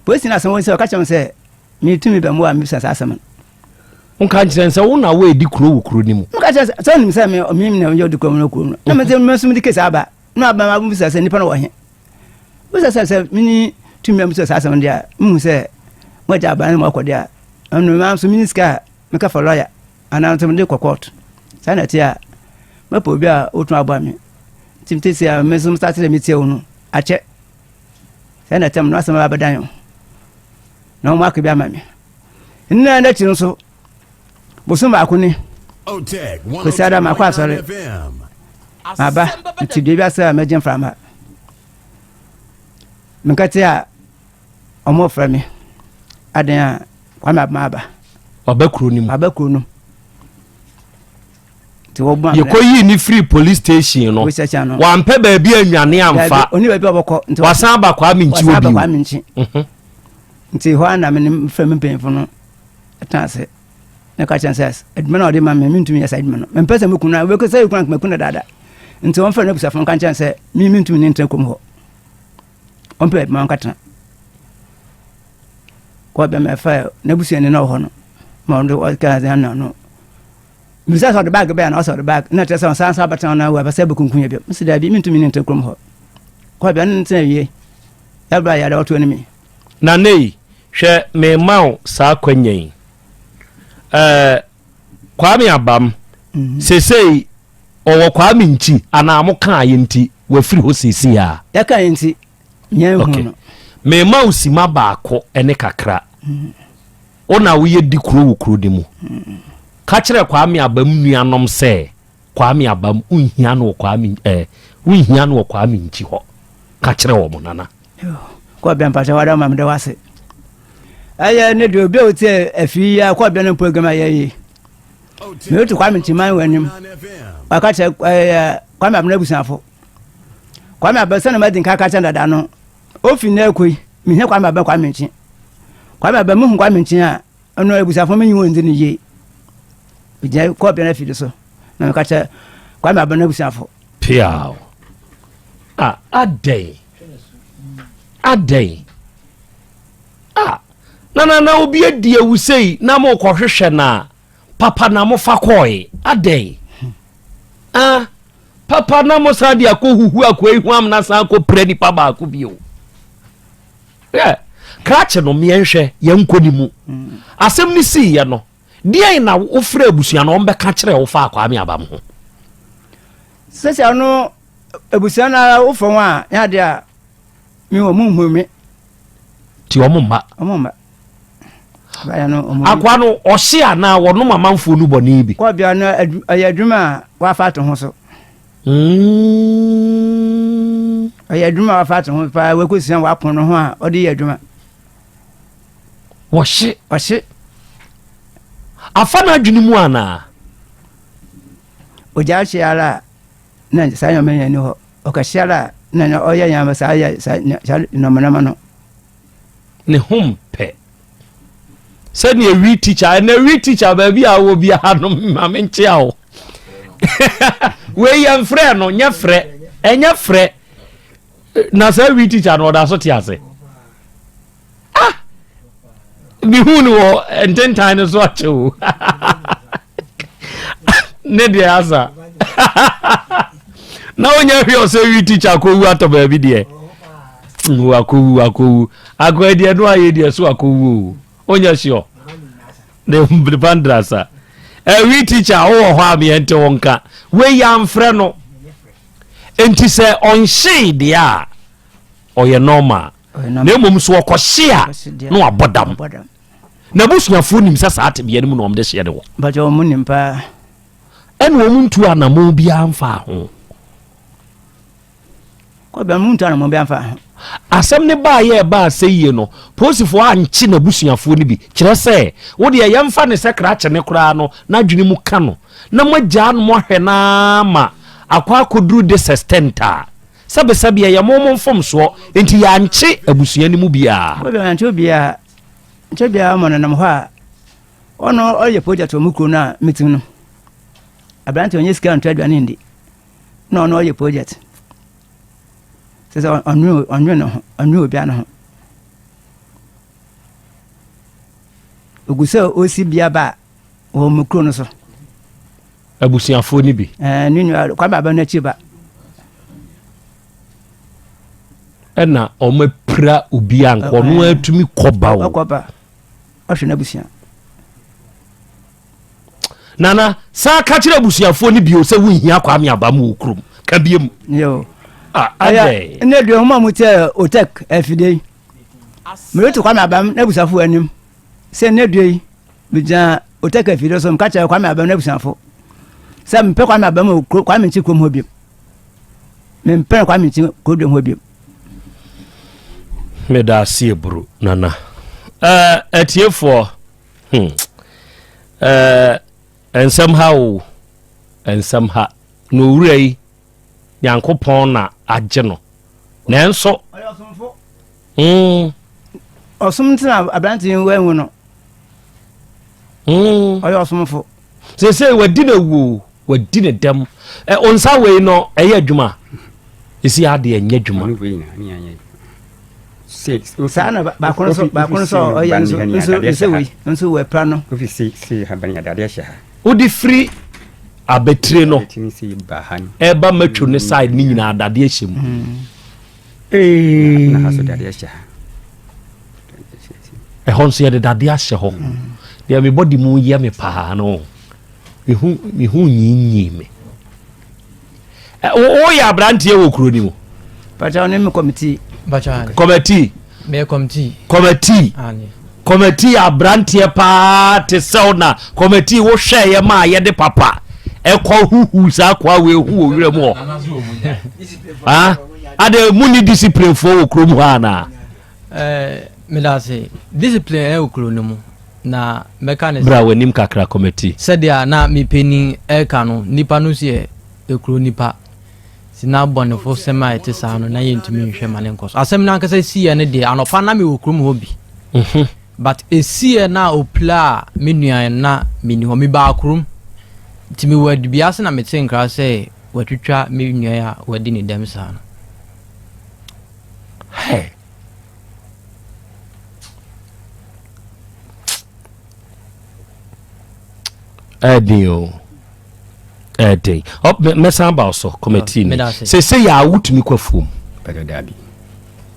Polisi no asɛm wɔ sɛ ɔka kyerɛ me sɛ metumi bɛn mu a mebisa saa asɛm no. Nka nkyerɛ sɛ wo na woadi kuro wɔ kuro no mu. Nka kyerɛ sɛ ɔnim sɛ me me na ɔyɛ ɔdi kuro mu kuro mu. Na me sɛ me nso mede kesi aba. Na aba ma bisa sɛ nipa no wɔ he. Bisa sɛ sɛ mini tumi a bisa saa asɛm deɛ a mehu sɛ moagya aba no mu akɔ deɛ a ɛno ma nso mini sika a meka fa lɔya anaa nso mede kɔ court. Saa na ɛte a mɛpɛ obi a ɔtumi aboa me. Nti mete sɛ a me nso start sɛ metie wo no akyɛ. Saa na ɛtɛm no asɛm aba bɛdan o. Na wɔn aka bi ama me. Nna no akyi nso, bosom baako ni, Kwasiada makɔ asɔre, maba, mete dua bi ase a mɛgye mframa. Menkɛte a wɔfrɛ me, adan a Kwame Abema aba. Ɔba kuro no mu. Aba kuro no mu. Nti wɔbɔ amena. Yɛkɔyii ne firi police station no. Police station no. Wampɛ baabi anwane amfa. Daabi, ɔni baabi a ɔbɛkɔ. Nti wasan aba Kwame Nkyi wɔ bio. Wasan aba bio. Kwame Nkyi. Mhm. Nti hɔ ara na me ne mefrɛ me mpanyimfo no tena ase na ka kyerɛ sɛ adwuma no a ɔde ma me mentumi nyɛ saa adwuma no. Mempɛ sɛ meku no a wobɛkɔ sɛ yɛkunu anka maku no dada. Nti wɔmfrɛ no abusuafo nka nkyerɛ sɛ me mentumi ne ntena kurom hɔ. Ɔmpɛ baabi ma ɔnkɔtena. Kɔ bɛma ɛfa n'abusuani na ɔwɔ hɔ no ma ɔno ɔka sɛ na no Mebisa sɛ ɔde bag bɛn na ɔsɛ ɔde bag na kyerɛ sɛ ɔsan so abɛtena na wɔ sɛ bɛkunkum yɛ bio. Mese daabi mentumi ne ntena kurom hɔ. Kɔ bia ne ntena wie. Yɛbra yɛde ɔto anim. Nanei, hwɛ mema wo saa kwanya yi. Eh, Kwame Abam, mm -hmm. sesei ɔwɔ Kwame nkyi anaa mo kaa yɛ nti wafiri hɔ seesei a? Yɛka yɛ nti, yɛn hu no. Mema wo sima baako ne kakra. Mm -hmm. Wo na woyɛ di kuro wɔ kuro no mu. Ka kyerɛ Kwame Abam nuanom sɛ Kwame Abam wonhia no wɔ Kwame eh, wonhia no wɔ Kwame Nkyi hɔ. Ka kyerɛ wɔn nana. Kɔbea mpakyɛ wada ma meda wase. Ɛyɛ ne deɛ obi a wotie afiri yi a kɔbea no program a yɛyi. Meretu Kwame Nkyiman wɔ anim. Waka kyerɛ ɛyɛ Kwame Abena abusuafo. Kwame Abena sɛ na madi nka aka kyerɛ dada no. Ofi nnɛ rekɔ yi, mehia Kwame Abena Kwame Nkyi. Kwame Abena muhu Kwame Nkyi a, ɛno abusuafo menyi wɔn ndzi no yie. Megyina kɔɔ bea no afidi so na meka kyerɛ Kwame Abena abusuafo. Piaw. Ah, adɛn? Adɛn? Ah, na na na obi adi awu sei na mokɔhwehwɛ no a, papa na mofa kɔe. Adɛn? Ah, papa na mo san de akɔ huhu akɔ ehuam na san akɔ pira nipa baako bio. Yɛ krakye no mmiɛnhwɛ yɛn nkɔ ne mu. Asɛm no sii yɛ no, deɛn na wofrɛ abusua no wɔn bɛka kyerɛ wo fa Kwame Abam ho? Sɛsɛ ɔno abusua no ara wofrɛ wɔn a nyɛ adeɛ a me wɔn nhu me. Ti wɔn mma. Wɔn mma. Akoa no ɔhye anaa wɔnom amanfoɔ no bɔne bi. Kɔbea no ɛyɛ adwuma a wafa ato ho so. Ɔyɛ adwuma a wafa ato ho paa wakɔsua wako no ho a ɔde yɛ adwuma. Wɔhye. Ɔhye. Afa n'adwene mu anaa? Ogya hye ara a na saa nneɛma nyɛ ni hɔ. Ɔkɛhye ara a na ɔyɛ nneɛma saa yɛ saa nneɛma nneɛma no. Ne ho mpɛ. Sɛdeɛ wi teacher ɛnɛ wi teacher baabi a wɔ biara no ma menkyea wo. Wei yɛ mfrɛ no nyɛ frɛ ɛnyɛ frɛ na saa wi teacher no ɔda so te ase. Ah! Mehu no wɔ ntentan no so akyɛ o. Ne deɛ asa. Na wonya hwɛ ɔsɛ wi teacher akɔwu atɔ baabi deɛ. Akɔwu akɔwu. Akɔɛ deɛ no ayɛ deɛ so akɔwu o. Wonya sure. Ne bandrasa. Ɛwi teacher wowɔ hɔ a meɛnte wo nka. Wei yɛamfrɛ no. Enti sɛ ɔnhyee deɛ a ɔyɛ normal. Na mmom so ɔkɔhye a na wabɔ dam. N'abusuafoɔ nim sɛ saa tebea no mu na wɔde hyeɛ no wɔ. Mpakyɛ wɔn nim paa. Ɛna wɔn ntu anamɔn biara mfaa ho. Kɔbea wɔn ntu anamɔn biara mfaa ho. Asɛm no baa yɛ ɛbaa sɛ yie no, polisifoɔ ankye n'abusuafoɔ no bi. Kyerɛ sɛ, wo deɛ yɛmfa no sɛ krakye no koraa no, n'adwene mu ka no, na moagyaa no moahwɛ no ara ma akɔ akɔduru this extent a, Sɛbesɛbe ɛyɛ mo mo mfomsoɔ nti yɛankye abusua no mu biara. Mo deɛ yɛankye obiara, nkyɛ biara mo nenam hɔ a ɔno ɔyɛ project wɔ mo kuro no a metim no. Aberante ɔnyɛ sika nto aduane ndi na ɔno ɔyɛ project. Sɛ sɛ ɔnwe ɔnwe ne ho ɔnwe obiara ne ho. Ogu sɛ ɔsi bia ba a. Wɔ mu kuro no so. Abusuafoɔ no bi. Ɛɛ ne nua Kwame Abam n'akyi ba. Ɛna wɔn apira obi a nka ɔno atumi kɔ ba o. Ɔkɔ ba ɔhwɛ n'abusua. Nana saa ka kyerɛ abusuafoɔ no bio sɛ wonhia Kwame Abam wɔ kurom ka biem. Yo. Ah, adɛn. Ɛnna deɛ ɔmo a mo tɛ otek afide yi. Mereto Kwame Abam n'abusuafoɔ anim sɛ nnɛ dua yi megyina Oteka afidie so meka kyerɛ Kwame Abam n'abusuafo sɛ mempɛ Kwame Abam wɔ kuro Kwame Nkyi kurom hɔ biom. Mempɛ Kwame Nkyi kurodua hɔ biom. Meda ase eburu nana. Ɛɛ atiefoɔ hmm ɛɛ nsɛm ha o nsɛm ha na owura yi Nyankopɔn na agye no. Nanso. Mm. Ɔsom nti na aberante yi wanwu no. Mm. Ɔyɛ ɔsomfo. Seesei wadi na wuo, wadi ne dɛm. Ɛ onsa wei no ɛyɛ adwuma. Esi adeɛ ɛnyɛ adwuma. Saa na baako no so baako no so ɔyɛ nso nso nso wei nso wɔ ɛpra no. Wode firi abatire no ɛba matwo ne side ne nyinaa dadeɛ hyɛ mu. Ɛhɔ nso yɛde dadeɛ ahyɛ hɔ. Deɛ me body mu yɛ me paa no, mehu mehu nyinyii me. Woyɛ aberanteɛ wɔ kuro ni mu? Pàtàkì ɔne mi kɔmitii. Kɔmitii. Meyɛ kɔmitii. Kɔmitii. Kɔmitii aberanteɛ paa te sɛw na kɔmitii wohwɛeɛ ma a yɛde papa ɛkɔ huhu saa koa wei hu wɔ wura mu hɔ. Ade mu ni discipline foɔ wɔ kurom hɔ anaa? Meda ase. Discipline ɛwɔ kuro no mu na mɛka ne sɛ. Bra w'anim kakra kɔmitii. Sɛdeɛ na me panin ɛreka no, nipa no nso yɛ ekuro nipa. Nti na bɔnefo sɛm a ɛte saa no na yɛntumi nhwɛ ma ne nkɔ so. Asɛm no ankasa siiɛ no deɛ anɔpa na mewɔ kurom hɔ bi. Mhm. But ɛsiiɛ no a ɔpira a me nua no na menni hɔ. Mebaa kurom. Nti mewɔ adubia ase na mete nkra sɛ watwitwa me nua a wadi ne dɛm saa no. Hey. Ɛden o. Ɛden. Mɛsan ba so kɔmɛtii ni. Sese yɛ a wotumi kɔ afuom.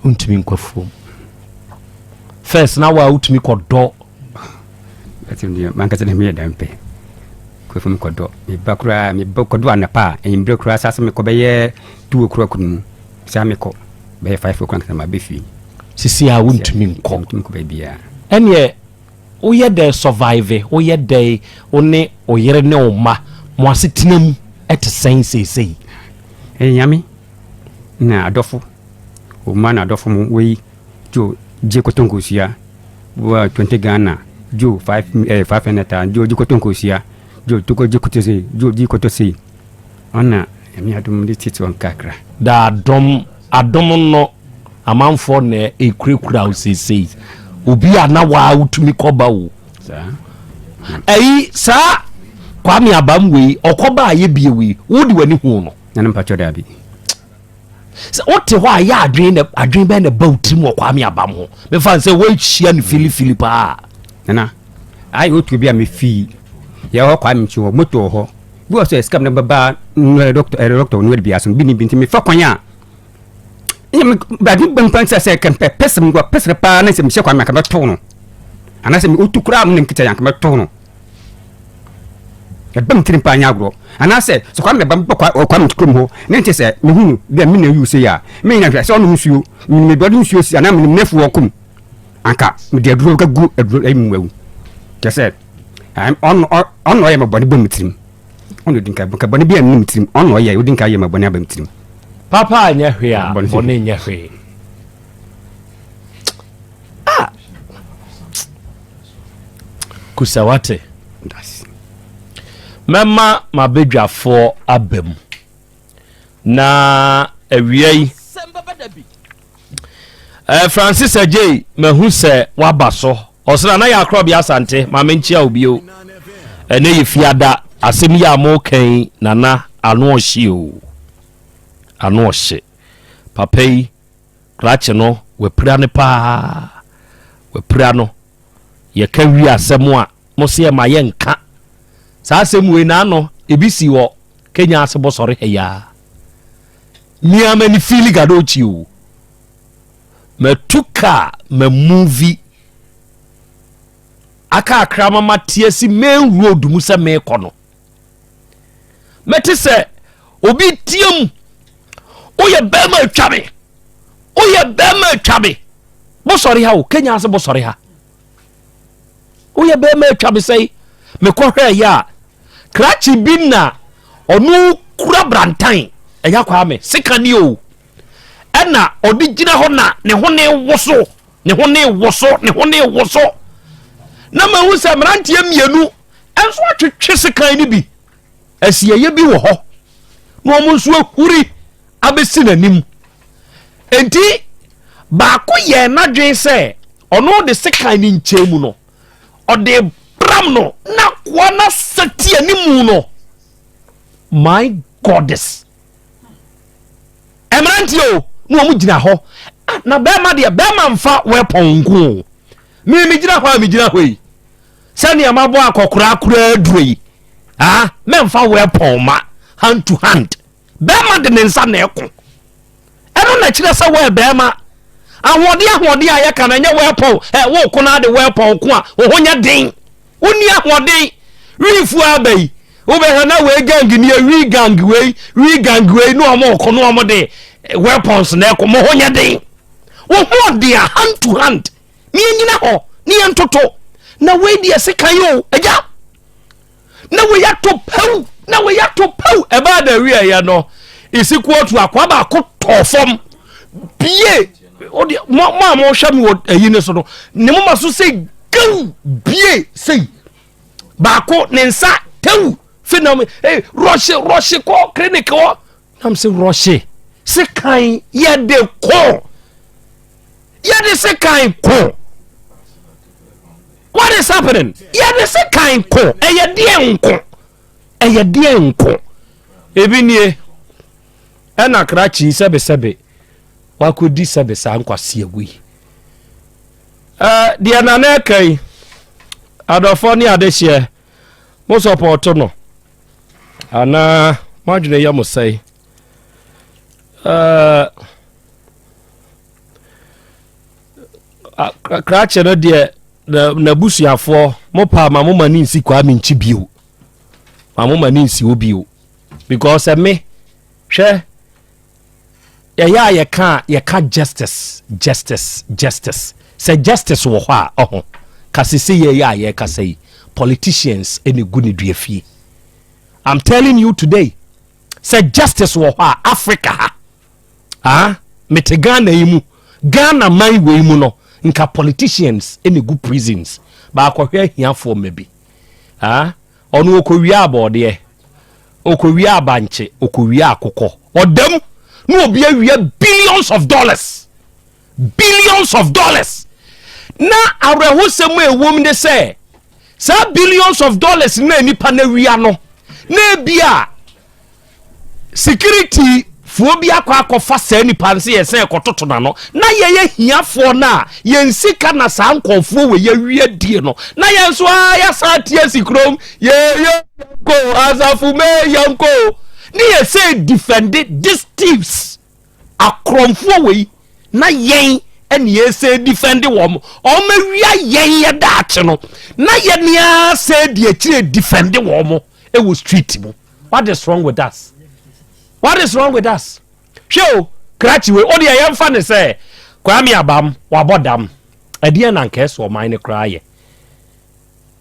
Wontumi nkɔ afuom. First na wa wotumi kɔ dɔ. Mankasa na meyɛ dɛm pɛ. Kɔ afuom kɔ dɔ. Meba koraa meba kɔ dɔ anapa a ɛnbere koraa saa sɛ mekɔ bɛyɛ tuo koraa kunu mu. Saa mekɔ bɛyɛ 5 o'clock na mabɛ fie. Sisi a wontumi nkɔ. Wontumi nkɔ baabiara. Ɛneɛ Woyɛ dɛn survive? Woyɛ dɛn wo ne wo yere ne wo mma mo asetena mu te sɛn seesei? Ɛyɛ Nyame na adɔfo, wo mma na adɔfo mo wei Joe gye kɔtɔ nkosua wa 20 Ghana Joe 5 eh 500 ta Joe gye kɔtɔ nkosua Joe tokɔ gye kɔtɔ sei Joe gye kɔtɔ sei Ɔna Nyame adom de tete wɔn kakra. Da adom adom no amanfoɔ na ɛkurakura wo seesei obi a na waa wotumi kɔba o ɛyi saa Kwame Abam wei ɔkɔba a yɛbie wei wode w'ani hu no. Nana mpakyɛ daabi. Sɛ wote hɔ a yɛ adwene na adwene bɛn na ɛba wo tirim wɔ Kwame Abam ho mefa sɛ woahyia no filifili paa. Nana ayɛ otu bi a mefii yɛ hɔ Kwame nkyi hɔ moto wɔ hɔ bi wɔ sɛ sika mi na bɛba nnua dɔkta ɛrɛ dɔkta nnua bi aso bi ni bi nti mefa kwan a ɛnyɛ me bade bɛ mpa sɛ sɛ kɛmpɛ pɛsɛ mu pɛsɛ paa na sɛ mehyɛ kwan anka mɛtow no anaasɛ otu koraa mu na mekita yɛ anka mɛtow no ɛbɛ me tirim paa nyɛ agorɔ anaasɛ sɛ kwan mɛba mɛbɔ kwan me kurom hɔ ne nte sɛ mehu no bi a me na yiw sɛ yɛ a menyina hwɛ sɛ ɔnom nsuo menim mebɔde nsuo si anaa menim n'afuo ɔkom anka mede aduro bɛgu aduro ayi mu awu kyɛ sɛ ɔno ɔyɛ mɛbɔne bɔ me tirim Ɔno odi nka nka bɔne bi a nnim tirim. Ɔno ɔyɛ odi nka yɛ ma bɔne aba me tirim. Papa anyɛ hwee a bɔne nyɛ hwee. Ah! Kusawate. Mɛma m'abadwafoɔ aba mu. Na awia yi eh, Francis Adjei mahu sɛ waba so ɔsena na yɛ akorɔbea Asante ma menkyia wo bio ɛnɛ yɛ fiada asɛm yi a moka yi nana ano ɔhye o ano ɔhye papa yi krakye no wapira no paa wapira no yɛka wi asɛm a mo se ɛma yɛnka. Saa asɛm wei na ano ebi si wɔ Kenya ase bɔsɔre ha yi ara. Me ara m'ani feeli Gadochi o. Matu kaa, ma movie. Aka akra ma mate asi main road mu sɛ meekɔ no. Mɛte sɛ obi team, woyɛ bɛrima atwa me, woyɛ bɛrima atwa me. Bɔsɔre ha o, Kenya ase bɔsɔre ha. Woyɛ bɛrima atwa me sɛe. Mekɔhwɛɛ yɛ a, krakye bi na ɔno kura brantan, ɛyɛ akwaa me, sika ni o. Ɛna ɔde gyina hɔ na ne ho ne woso, ne ho ne woso, ne ho ne woso. Na mahu sɛ mmeranteɛ mmienu nso atwetwe sekan no bi. Asieyɛ bi wɔ hɔ na wɔn nso ahuri abɛsi n'anim. Enti baako yɛɛ n'adwene sɛ ɔno de sekan ne nkyɛn mu no, ɔde bram no na akoa no asɛte anim no. My goddess. Mmeranteɛ o, na wɔn gyina hɔ. Ah, na bɛrima deɛ, bɛrima mfa weapon nko o. Me megyina hɔ a megyina hɔ yi. Sɛnea mabɔ akɔkoraa koraa aduro yi. Ah, mɛmfa weapon ma hand to hand. Bɛrima de ne nsa na ɛko. Ɛno na kyerɛ sɛ wɔyɛ bɛrima. Ahoɔden ahoɔden a yɛka no ɛnyɛ weapon. Ɛ woko na de weapon ko a wo ho nyɛ den. Wonni ahoɔden. Wiifoɔ aba yi. Wobɛhwɛ na wei gang nie, wii gang wei, wii gang wei ne wɔn ko ne wɔn de weapons na ɛko. Mo ho nyɛ den. Wo ho ɔden a hand to hand. Ne yɛnyina hɔ ne yɛntoto. Na wei deɛ sekan yi o, agya. Na wei ato pɛw na wei ato pɛw. Ɛbaa da wieɛ no, esi kootu akoa baako tɔɔ fam bie. Ɔde mo mo a mohwɛ me wɔ ayi ne so no, ne moma so sɛ gaw bie sei. Baako ne nsa tew fi nam ee rɔhye rɔhye kɔ clinic hɔ. Nam sɛ rɔhye sekan yɛde ko yɛde sekan ko. What is happening? Yɛde sekan ko. Ɛyɛ deɛ nko. Ɛyɛ deɛ nko. Ebi nie. Ɛna krakye sɛbesɛbe wakɔdi sɛbe saa nkwasiawu yi. Ɛɛ deɛ nana ɛka yi adɔfoɔ ne adehyeɛ mo sɔpɔɔto no anaa mo adwene yɛ mo sɛe. Ɛɛ krakye no deɛ n'abusuafoɔ mo paa ma mo ma ne nsi Kwame nkyi bio ma mo ma ne nsi hɔ bio because ɛme hwɛ yɛyɛ a yɛka a yɛka justice justice justice sɛ justice wɔ hɔ a ɔho kasese yɛyɛ a yɛkasa yi politicians ɛna gu ne dua fie. I'm telling you today sɛ justice wɔ hɔ a Africa ha ah mete Ghana yi mu Ghana man wei mu no nka politicians ɛna gu prisons baakɔhwɛ ahiafoɔ mma bi ah ɔno ɔkɔwia abɔɔdeɛ ɔkɔwia abankye ɔkɔwia akokɔ ɔdam na obi awia billions of dollars billions of dollars na awerɛhosɛm a ɛwom ne sɛ saa billions of dollars na nipa na awia no na ebi a security foɔ bi akɔ akɔfa saa nipa no sɛ yɛsɛ ɛkɔtoto n'ano na yɛyɛ hiafoɔ no a yɛn sika na saa nkɔfoɔ wɔ yɛawia die no na yɛn nso a yɛsan ate asi kurom yɛyɛ yɛnko asafo mɛ yɛnko ne yɛsɛ defend these thieves akorɔmfoɔ wei na yɛn ɛne yɛsɛ defend wɔn wɔn awia yɛn yɛ daakye no na yɛn nea sɛ di akyire defend wɔn ɛwɔ street mu. What is wrong with us? What is wrong with us? Hwɛ o, krakye wei, o deɛ yɛmfa ne sɛ Kwame Abam wabɔ dam. Ɛdeɛ na nka ɛsɛ ɔman no koraa yɛ.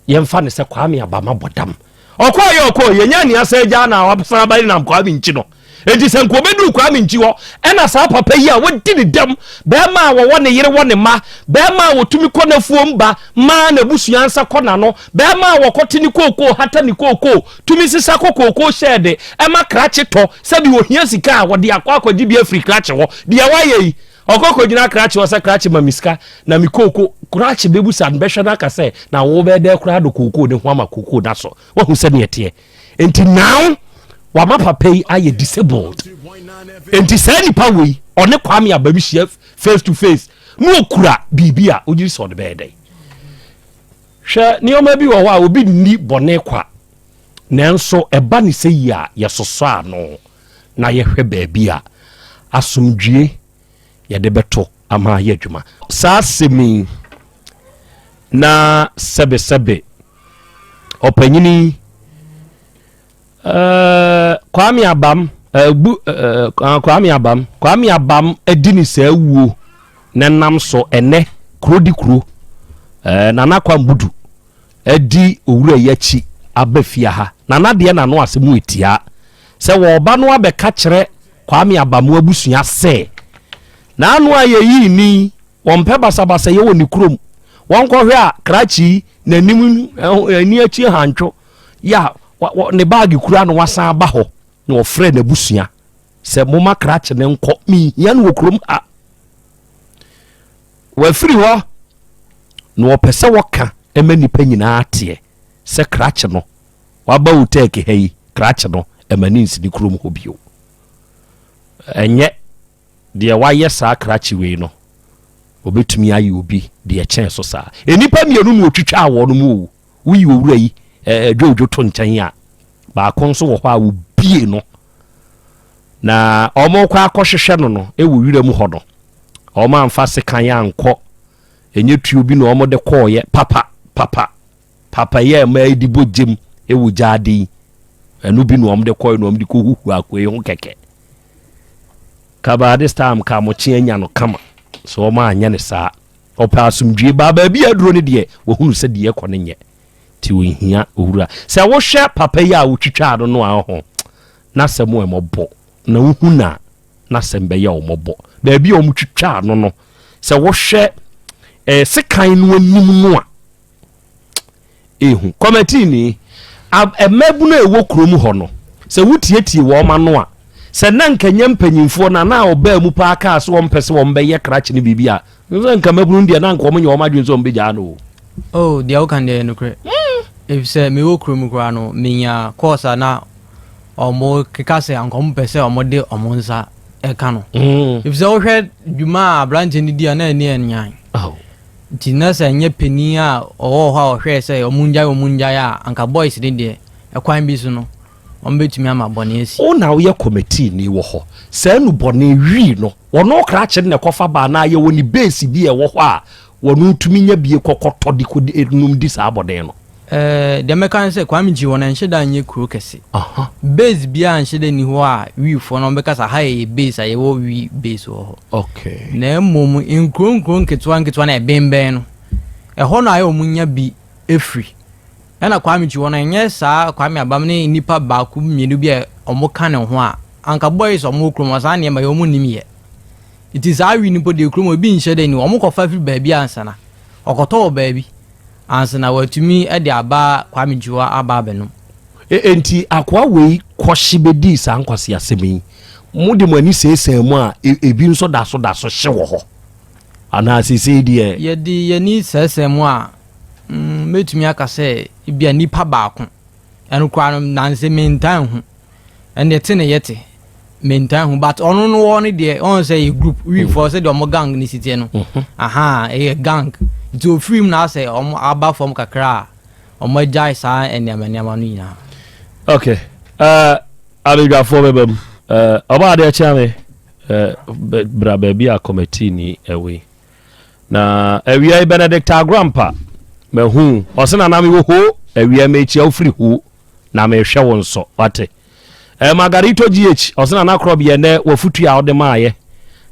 Yɛmfa ne sɛ Kwame Abam abɔ dam. Ɔkɔɔ yɛ ɔkɔɔ yɛ nya nea sɛ agya na wasan aba nam Kwame nkyi no. Enti sɛ nka obɛduru Kwame nkyi hɔ ɛna saa papa yi a wadi ne dɛm, bɛrima a wɔwɔ ne yere wɔ ne mma, bɛrima a wɔtumi kɔ n'afuom ba ma n'abusua nsa kɔ n'ano, bɛrima a wɔkɔte ne kookoo hata ne kookoo, tumi sesa kɔ kookoo hyɛɛde ma krakye tɔ, sɛbi ohia sika a wɔde akɔ akɔgye bi afiri krakye hɔ. Deɛ wayɛ yi, ɔkɔ kɔgyina krakye hɔ sɛ krakye ma me sika na me kookoo, krakye bɛbusa no bɛhwɛ no aka sɛ na wo bɛyɛ dɛn koraa dɔ kookoo no ho ama kookoo no asɔ. Wahu sɛdeɛ ɛteɛ. Enti now wama papa yi ayɛ disabled. Enti saa nipa wei ɔne Kwame Abam hyia face to face na okura biribi a ogyiri sɛ ɔde bɛyɛ dɛn. Hwɛ nneɛma bi wɔ hɔ a obi nni bɔne kwa. Nanso ɛba ne sɛ yi a yɛsosɔ ano na yɛhwɛ baabi a asomdwie yɛde bɛto ama ayɛ adwuma. Saa asɛm yi na sɛbesɛbe ɔpanyini Kwame Abam bu Kwame Abam Kwame Abam adi ne saa wuo na nam so ɛnɛ kuro di kuro Nana Kwambudu adi owura yi akyi aba fie ha. Nana deɛ n'ano asɛm etia sɛ wɔreba no abɛka kyerɛ Kwame Abamu abusua sɛ n'ano a yɛyii ni wɔmpɛ basabasa yɛ wɔ ne kurom, wɔnkɔhwɛ a krakye n'anim ani akyi hantwo yɛ a ne baage kura no wasan aba hɔ na wɔfrɛ n'abusua sɛ moma krakye ne nkɔ, mehia no wɔ kurom ha. Wafiri hɔ na wɔpɛ sɛ wɔka ma nnipa nyinaa teɛ sɛ krakye no waba wo tɛɛke ha yi, krakye no ɛma ne nsi ne kurom hɔ bio. Ɛnyɛ deɛ wayɛ saa krakye wei no obɛtumi ayɛ obi deɛ kyɛn so saa. Nnipa mmienu na wɔtwitwaa wɔn mu o. Woyi owura yi dwodwo to nkyɛn a, baako nso wɔ hɔ a wɔbie no na wɔkɔ akɔhwehwɛ no no wɔ wira mu hɔ no, wɔn amfa sekan ankɔ, ɛnyɛ tuo bi na wɔn de kɔɔyɛ. Papa papa papa yɛ mmaa yi de bɔ gyem wɔ gyaade yi, ɛno bi na wɔn de kɔɔyɛ na wɔn de kɔhuhu akoe ho kɛkɛ. Kaba this time ka mo kye anya no kama so wɔn anyɛ ne saa. Ɔpɛ asomdwie baa baabi a aduro no deɛ wɔhunu sɛ deɛ ɛkɔ no nyɛ nti ɔhia owura. Sɛ wohwɛ papa yi a wotwitwaa no no a ɔho n'asɛm ɛmɔbɔ na wohu na n'asɛm bɛyɛ ɔmɔbɔ. Baabi a wɔtwitwaa no no, sɛ wohwɛ sekan no anim no a ehu kɔmɛtii ni mmabunu a ɛwɔ kurom hɔ no, sɛ wotietie wɔn ano a, sɛ na nka nyɛ mpanyinfoɔ na na ɔbaa mu paa kaa sɛ wɔn pɛ sɛ wɔn bɛyɛ krakye no biribi a, sɛ nka mmabunu deɛ na nka wɔn nyɛ wɔn adwene sɛ wɔn bɛgyaa no o. Oh, deɛ woka deɛ yɛ nokorɛ. Ɛfiri sɛ mewɔ kurom koraa no, menya course a na ɔmo keka sɛ anka ɔmo pɛ sɛ ɔmo de ɔmo nsa ɛka no. Ɛfiri sɛ wohwɛ dwuma a aberanteɛ no di a, na ani ɛnyan. Nti na sɛ ɛnyɛ panin a ɔwɔ hɔ a ɔhwɛɛ sɛ ɔmo ngyae ɔmo ngyae a, anka boys ne deɛ ɛkwan bi so no ɔmo bɛtumi ama bɔne asi. Wo na woyɛ committee ni wɔ hɔ, saa nu bɔne wii no wɔno krakye no na ɛkɔfa ba anaa yɛwɔ ne base bi a ɛwɔ hɔ a wɔno tumi nya bie kɔkɔtɔ de kɔ num di saa bɔne no? Deɛ mɛka ne sɛ Kwame Nkyi hɔ no ɛnhyɛ da nyɛ kuro kɛse. Base biara nhyɛ da nni hɔ a wiifoɔ no wɔbɛka sɛ ha yɛ base a yɛwɔ wii base wɔ hɔ. Na mmom nkuro nkuro nketewa nketewa na ɛbɛnbɛn no, ɛhɔ na ayɛ wɔn nya bi efiri. Ɛna Kwame Nkyi hɔ no ɛnyɛ saa Kwame Abam ne nipa baako mmienu bi a wɔn ka ne ho a anka boys a wɔn wɔ kurom hɔ saa nneɛma yɛ wɔn nim yɛ. Nti saa wii no mpo deɛ kurom hɔ ebi nhyɛ da nni hɔ, wɔn kɔfa firi baabi ansa na ɔkɔtɔ wɔ baabi ansa na watumi de aba Kwame Nkyuwa aba abɛnom. Enti akoa wei kɔhye bɛdii saa nkwaseasɛm yi, mode mo ani seesɛn mu a, ebi nso da so da so hye wɔ hɔ anaa seesei deɛ? Yɛde yɛn ani sɛesɛe mu a, mɛtumi aka sɛ ebia nipa baako, ɛno koraa no nanse mentaa nhu. Ɛnde te ne yɛte, mentaa nhu, but ɔno no wɔ no deɛ ɔn sɛ yɛ group wiifoɔ sɛdeɛ ɔmo gang ne si teɛ no, aha ɛyɛ gang, nti ofiri mu na asɛ ɔmo aba fam kakra a ɔmo agyae saa nneɛma nneɛma no nyinaa. Okay, abadwafoɔ bɛba mu. Ɔba adeɛ kyea me, bra baabi a committee ni ɛwɔ yi. Na awia yi Benedict Agrampa mahu ɔsɛ nana mewɔ hoo awia mekyia wo firi hoo na mehwɛ wo nso wate. Margarito GH ɔsɛ nana korɔbeɛ nɛ wafutu a wode maayɛ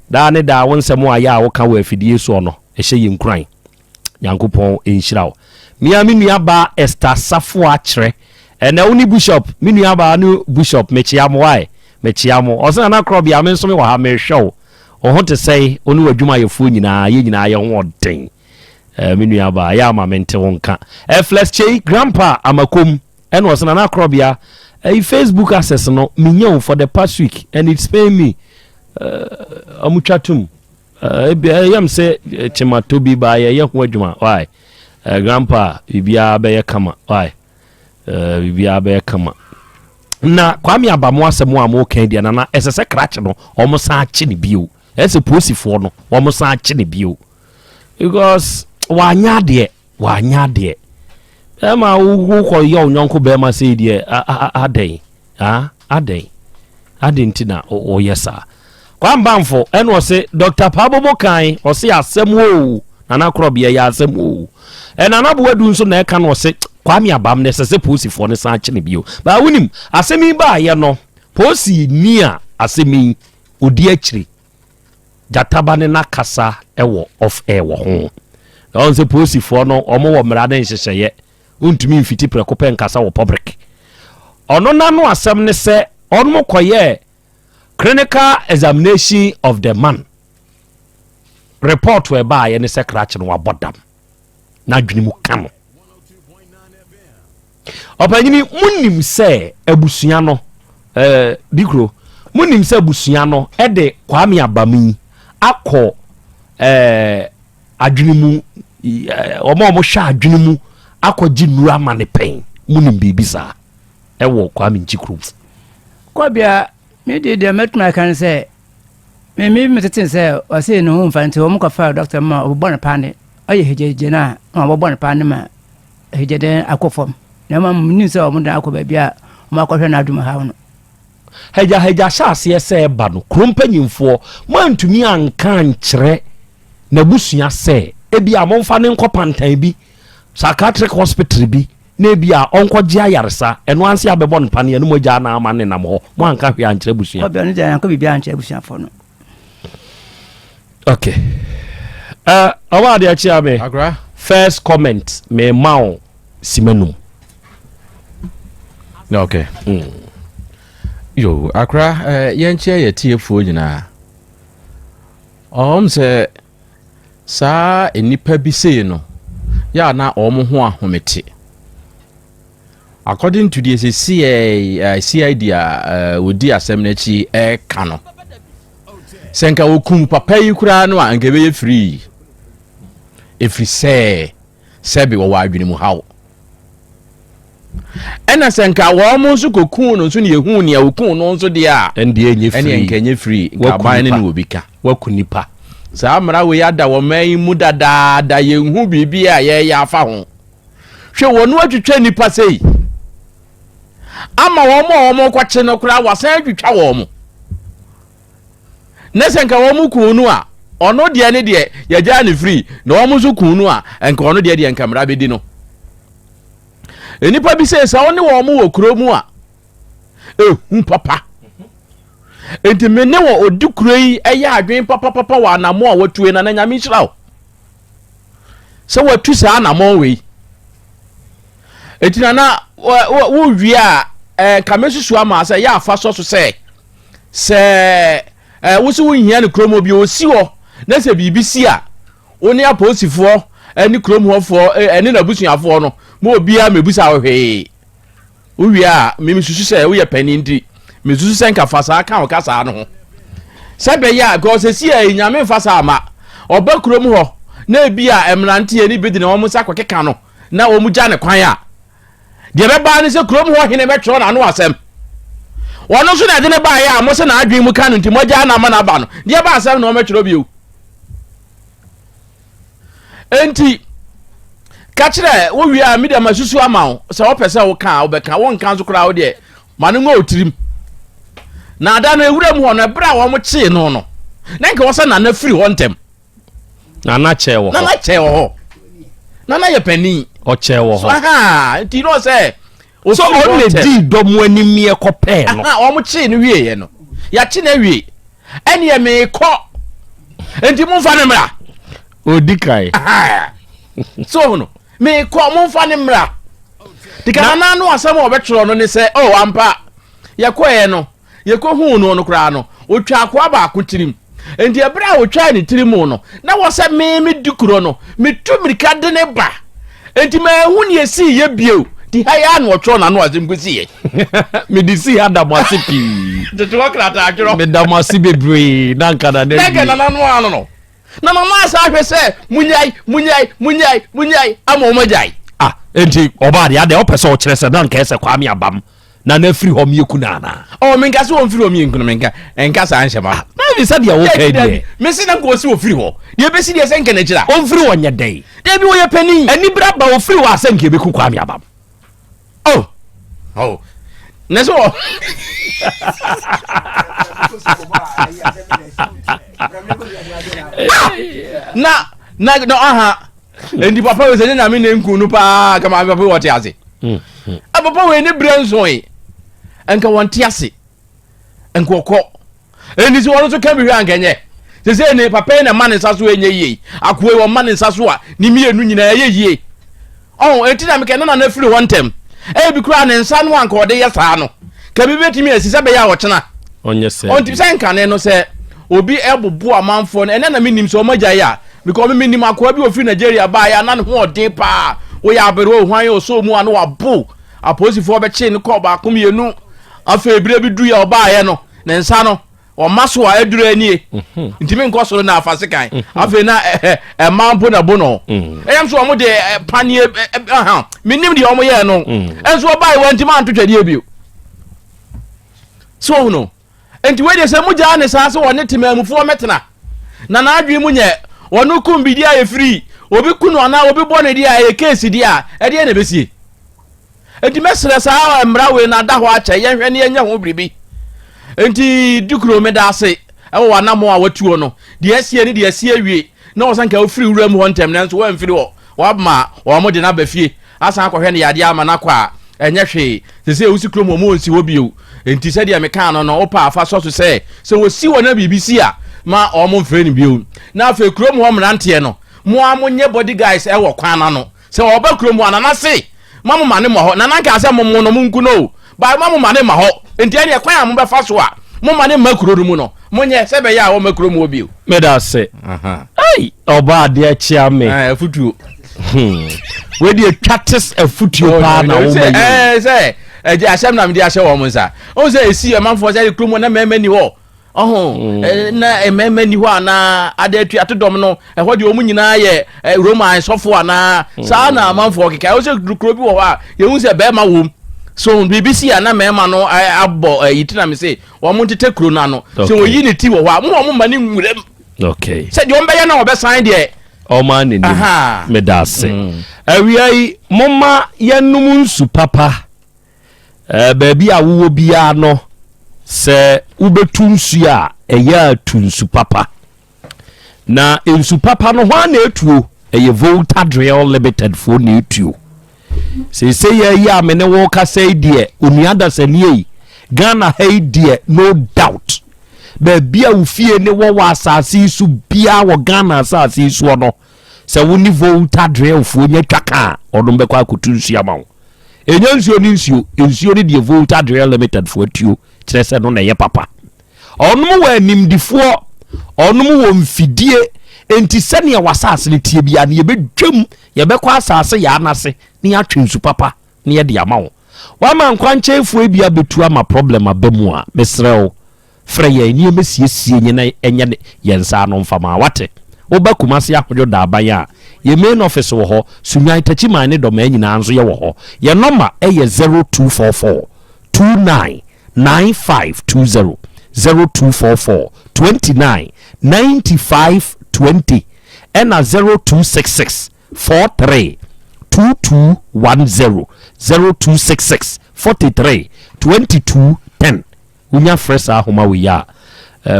daa ne daa wo nsɛm a yɛ a woka wɔ afidie soɔ no ɛhyɛ yɛ nkuran. Nyankopɔn nhyira wo. Mea me nua baa Esther Safoa kyerɛ ɛnɛ wo ne Bishop, me nua baa ne Bishop mekyea mo wae mekyea mo. Ɔsɛ nana korɔbeɛ me nso me wɔ ha mehwɛ wo. Wo ho te sɛn? Wo ne w'adwumayɛfoɔ nyinaa, yɛn nyinaa yɛn ho ɔden. Eh, me nua baa, yɛ ama mente wo nka. Eh, Flex Kyei, Grandpa Amakom, ɛna ɔsɛ Nana Akorɔbea, eh, Facebook access no, menya o for the past week, and it's pain me. Eh, ɔmo twa tom. Eh, ebi, eh, yam sɛ eh, kyemato bi baa yɛyɛ ho adwuma, why? Eh, Grandpa, biribiara bɛyɛ kama, why? Eh, biribiara bɛyɛ kama. Na Kwame Abamu asɛm a mo deɛ nana ɛsɛ sɛ krakye no wɔn san akye ne bio, ɛsɛ polisifoɔ no wɔn san akye ne bio because wanya adeɛ, wanya adeɛ. Bɛrima wokɔ yɛ wo yɔnko bɛrima sei deɛ adɛn? Adɛn? Adɛn nti na woyɛ saa? Kwame Bamfo ɛna ɔse Dr. Pabobo kan ɔse asɛm oo Nana Korɔbea yɛ asɛm oo. Nana Boadu nso na ɛka no ɔse Kwame Abam no ɛsɛ sɛ polisifoɔ no san kye no bio. Baa wonim asɛm yi baayɛ no polisi ni a asɛm yi ɔdi akyiri Gyataba ne n'akasa wɔ off air wɔ ho. Na ɔn sɛ polisifoɔ no wɔn wɔ mmara ne nhyehyɛeɛ. Wontumi mfiti prɛko pɛ nkasa wɔ public. Ɔno n'ano asɛm ne sɛ wɔn kɔyɛɛ clinical examination of the man. Report a ɛbaeɛ ne sɛ krakye no wabɔ dam. N'adwene mu ka no. Ɔpanyini, monim sɛ abusua no, eh, Dikuro, monim sɛ abusua no de Kwame Abami akɔ eh, adwene mu, eh, wɔn a wɔhwɛ adwene mu akɔgye nnuru ama ne pɛn. Monim biribi saa ɛwɔ Kwame Nkyi kurom? Kɔbea, me deɛ deɛ mɛtumi aka ne sɛ, me me metete sɛ ɔse ne ho mfa nti wɔn kɔfa dɔkta ma ɔbɛbɔ no paane, ɔyɛ hegyehegye no a na wɔbɛbɔ no paane ma hegyede akɔ fam. Na mmom menim sɛ wɔn de akɔ baabi a wɔn akɔhwɛ no adwuma haw no. Hagyahagya hyɛ aseɛ sɛ ɛba no, kuro mpanyimfoɔ moantumi anka ankyerɛ n'abusua sɛ ebia momfa no nkɔ pantan bi, psychiatric hospital bi, na ebia ɔnkɔgye ayaresa, ɛno ara nse abɛbɔ no paneɛ na moagyaa no ama no nenam hɔ, moanka hwee ankyerɛ abusua. Kɔbea no deɛ yɛanka biribiara ankyerɛ abusuafoɔ no. Okay. Uh, ɔwɔ adeɛ akyia me. Akora. First comment me ma wo sima num. Okay. Yo, akora, uh, yɛnkyia yɛ tiefoɔ nyinaa. Ɔm sɛ saa nnipa bi sei no, yɛ a na wɔn ho ahomete. According to deɛ sɛ CID a wɔdi asɛm no akyi ɛreka no, sɛ nka wɔkum papa yi koraa no a, nka ɛbɛyɛ firii. Ɛfiri sɛ sɛbe wɔwɔ adwene mu haw. Ɛna sɛ nka wɔn nso kɔkuu no nso ne yɛhuu nea wɔkuu no nso deɛ a, ɛndeɛ ɛnyɛ ɛneɛ firii. nka ɛnyɛ firii, nka Waku aban no nipa. ne obi ka. Waku nipa. Saa mmara wei ada wɔ man yi mu dadaada, yɛnhu biribi a yɛreyɛ afa ho. Hwɛ wɔn atwitwa nnipa sei ama wɔn a wɔn kɔkye no koraa wasan atwitwa wɔn. Ne sɛ nka wɔn kun no a, ɔno deɛ ne deɛ yɛgyaa ne firi, na wɔn nso kun no a, nka ɔno deɛ deɛ nka mmara bɛdi no. Nnipa bi sɛ sɛ wɔne wɔn wɔ kuro mu a, ehu papa. Nti me ne wɔ odi kuro yi ɛyɛ adwene papapapa wɔ anamo a wɔtue na na Nyame nhyira wo sɛ watu saa anamɔn wei. Nti nana wowie a nka mɛsusu ama sɛ yɛ afa sɔ so sɛ sɛ wo sɛ wonhia no kurom bi ɔsi hɔ na sɛ biribi si a wo ne apolisifoɔ ne kurom hɔfoɔ ne n'abusuafoɔ no ma obiara mɛbusa wo hwee. Wowie a, me mesusu sɛ woyɛ panin nti, mesusu sɛ nka fa saa ka wo kasaa no ho. Sɛ bɛyɛ a, because sɛsi a Nyame mfa saa ma. Ɔba kurom hɔ, na ebi a mmeranteɛ ne bi de ne wɔn nsa kɔkeka no, na wɔn gya ne kwan a, deɛ ɛbɛba ne sɛ kurom hɔ hene bɛtwerɛ n'ano asɛm. Ɔno nso na ɛde ne baeɛ a mo sɛ n'adwene mu ka no nti moagya no ama no aba no, deɛ ɛba asɛm na wɔmɛtwerɛ bio. Enti, ka kyerɛ wo wie a me deɛ masusu ama wo sɛ wopɛ sɛ woka a wobɛka wonka nso koraa wo deɛ ma no ngɔ wo tirim na ada no ewura mu hɔ no ɛberɛ a wɔn kyee no no na nka wɔ sɛ nana firi hɔ ntɛm. Nana kyɛɛ wɔ hɔ. Nana kyɛɛ wɔ hɔ. Nana yɛ panin. Ɔkyɛɛ wɔ hɔ. So aha nti no sɛ. So ɔno na edii dɔm anim yɛ kɔpɛɛ no. Aha wɔn kyee no wieɛ no yɛakye no awie ɛneɛ meekɔ nti momfa no mmra. Odi kan. So no meekɔ momfa no mmra. Tika nana no asɛm a ɔbɛtwerɛ no ne sɛ oh ampa yɛkɔɛ no. Yɛkɔhuu no no koraa no, ɔtwaa akoa baako tirim. Enti ɛberɛ a ɔtwaa ne tirim no, na wɔ sɛ me medi kuro no, metu mmirika de ne ba. Enti manhu nea ɛsiiɛ bio. Nti ha yi ara na ɔtwerɛ n'ano asɛm kɔsiiɛ. Mede sii ha da mo ase pii. Tete hɔ krataa twerɛ. Meda mo ase bebree na anka nana Na anka awie. nana no ano no. Na mama asa ahwɛ sɛ munyae, munyae, munyae, munyae ama wɔn agyae. Ah, enti ɔbaa deɛ adɛn ɔpɛ sɛ ɔkyerɛ sɛ na anka ɛsɛ Kwame Abam. Nana firi hɔ mmiɛku no anaa? Ɔ menka sɛ wɔmfiri hɔ mmiɛnku no menka ɛnka saa nhyɛ ma. Na ebi sɛ deɛ woka yi deɛ. Mese na nka ɔsi wɔfiri hɔ deɛ ɛbɛsi deɛ sɛ nka n'akyiri a. Ɔmfiri hɔ nyɛ dɛn? Dabi wɔyɛ panin. Anibere aba ɔfiri hɔ a sɛ nka yɛbɛku Kwame Abam. Oh oh na sɛ wɔ. Na na na aha nti papa wei sɛ nyɛ nyame na nku no paa kama papa wei wɔte ase. A papa wei ne brɛ nsoe nka wɔnte ase nka ɔkɔ. Ɛnti sɛ ɔno nso ka bi hwɛ anka ɛnyɛ. Sese ne papa yi na ɛma ne nsa so ɛnyɛ yie. Akoa yi ɔma ne nsa so a ne mmienu nyinaa ɛyɛ yie. Ɔho ɛnti na mekɛ ne nana firi hɔ ntɛm. Ɛyɛ bi koraa ne nsa no anka ɔde yɛ saa no. Ka bi bɛtumi asi sɛ bɛyɛ a ɔkyena. Ɔnyɛ sɛ. Ɔnti sɛ nkane no sɛ obi ɛbobo amanfoɔ no ɛnɛ na menim sɛ ɔma gyae a because me menim akoa bi ofiri Nigeria baeɛ a na ne ho ɔden paa. Woyɛ aberewa ohwan ɔsɔ mu a na wabo apolisifoɔ bɛkyee no kɔɔ baako mmienu. Afei berɛ bi duiɛ a ɔbaeɛ no ne nsa no ɔma so a aduru anie mhm. ntumi nkɔ soro na afa sekan mhm. afei na ɛma mpo na bo no mhm. ɛyam so wɔn de paneɛ ɛhan menim deɛ wɔn yɛɛ no ɛnso ɔbaa yi wɔn ntumi anto twɛdeɛ bio so ohun no nti wei deɛ sɛ mo gyaa ne saa sɛ wɔne temamufoɔ mɛtena na n'adwene mu nyɛ wɔn kum bi deɛ a yɛfiri obi kunu anaa obi bɔ ne deɛ a ɛyɛ keesi deɛ a ɛdeɛ na ɛbɛsie. Enti mɛsrɛ saa mmara wei no ada hɔ akyɛ, yɛnhwɛ na yɛnyɛ ho biribi. Enti Dukuro, meda ase wɔ w'anammɔn a watuo no. Deɛ asie ne deɛ asi awie, na ɔsɛ nka wofiri wuram hɔ ntɛm, nanso woamfiri hɔ. Woama wɔde no aba fie, asan akɔhwɛ no yadeɛ ama no akɔ a, ɛnyɛ hwee. Seesei wosi kurom hɔ, wɔnsi hɔ bio. Enti sɛdeɛ mekaa no no, wopɛ a fa sɔ so sɛ, sɛ wɔsi hɔ na biribi si a, mma wɔmmfrɛ no bio. Na afei kurom hɔ mmeranteɛ no, mo ara monyɛ body guys wɔ kwan no ano. Sɛ ɔba kurom hɔ a, Nana se, Ma mo ma no mmɔ hɔ. Nana nkaa sɛ mommo no, monku no o. But ma mo ma no mma hɔ. Nti ɛneɛ kwan a mobɛfa so a momma no mma kuro no mu no, monyɛ sɛ ɛbɛyɛ a ɔmma kurom hɔ bio. Meda ase. Ei, ɔbaa adeɛ kyea me. Ah, afutuo. Hmm. Wei deɛ twa tes afutuo paa na woma yi. Ɛɛ sɛ ɛgye asɛm na mede ahyɛ wɔn nsa. Ɔhu sɛ esi ɛmanfoɔ sɛ kurom hɔ na mmarima ni hɔ. Ɔho mm. na mmarima ni hɔ anaa ade atuato dɔm no ɛhɔ deɛ wɔn nyinaa yɛ Roma asɔfo anaa mm. saa na amanfoɔ keka ɛwɔ sɛ kuro bi wɔ hɔ a yɛhu sɛ bɛrima wom so biribi si a na mmarima no abɔ ayi ti na me se wɔn ntete kuro no ano sɛ wɔyi ne ti wɔ hɔ a mo wɔn mma ne nwuram sɛ deɛ wɔn bɛyɛ na wɔbɛsan deɛ ɔma ne nim meda ase mm. awia yi momma yɛnom nsu papa Eh, baabi a wowɔ biara no, sɛ wobɛtu nsuo a, ɛyɛ a tu nsu papa. Na nsu papa no, hwan na ɛtuo? Ɛyɛ Volta Drill Limited foɔ na ɛtuo. Seesei yɛ yi a me ne wo kasa yi deɛ, onua dasani yi, Ghana ha yi deɛ, no doubt. Baabi a wo fie ne wɔ wɔ asase yi so biara wɔ Ghana asase yi soɔ no, sɛ wo ne Volta Drill foɔ nya twa ka a, ɔnom bɛkɔ akɔtu nsuo ama wo. Ɛnyɛ nsuo ne nsuo, nsuo ne deɛ Volta Drill Limited foɔ atuo kyerɛ sɛ no na ɛyɛ papa. Ɔnom wɔ animdifoɔ, ɔnom wɔ mfidie, enti sɛnea w'asase no teɛ biara no yɛbɛdwam, yɛbɛkɔ asase yaa no ase na yɛatwe nsu papa na yɛde ama wo. Wama nkwankyɛnfoɔ bi abɛtu ama problem aba mu a, mesrɛ wo, Frɛ yɛn na yɛmmɛsiesie nye na ɛnyɛ yɛn nsa ano mfa ma. Wate? Woba Kumasi Ahodwo Daaban a, yɛn main office wɔ hɔ, Sunyani, Takyiman ne Dɔmaa nyinaa nso yɛwɔ hɔ. Yɛn nɔma yɛ 0244 29 9520, 0244 29 95 20 ɛna 0266 43 2210, 0266 43 22 10. Wonya frɛ saa ahoma wei a,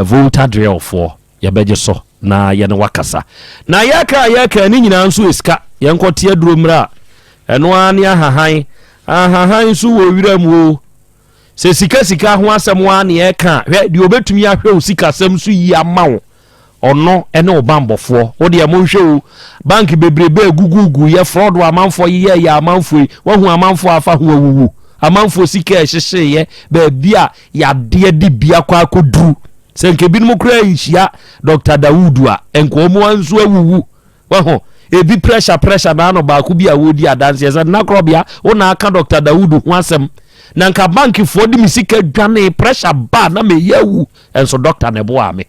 Volta Drill foɔ yɛbɛgye so na yɛne wo akasa. Na yɛka a yɛka ne nyinaa nso yɛ sika. Yɛnkɔte aduro mmerɛ a, ɛno ara ne ahahan. Ahahan nso wɔ wira mu o. Sɛ sika sika ho asɛm ara na yɛka a, hwɛ deɛ ɔbɛtumi ahwɛ wo sikasɛm so yie ama wo. Ɔno ne wo banbɔfoɔ. Wo deɛ monhwɛ o, bank bebrebe a ɛguguguiɛ, fraud a amanfoɔ yeyɛɛyɛ amanfoɔ yi, woahu amanfoɔ a afa ho awuwu, amanfoɔ sika a ɛhyehyeeɛ, baabi a yadeɛ de bi akɔ akɔduru. Sɛ nka ebinom koraa nhyia Doctor Dawood a, nka wɔn nso awuwu. Wahu? Ebi pressure pressure na ano baako bi a wɔredi adanseɛ sɛ nna korɔbea wo na aka Doctor Dawood ho asɛm. Na nka bankfoɔ de me sika dwanee, pressure ba na meyɛ awu. Nso doctor na ɛboaa me.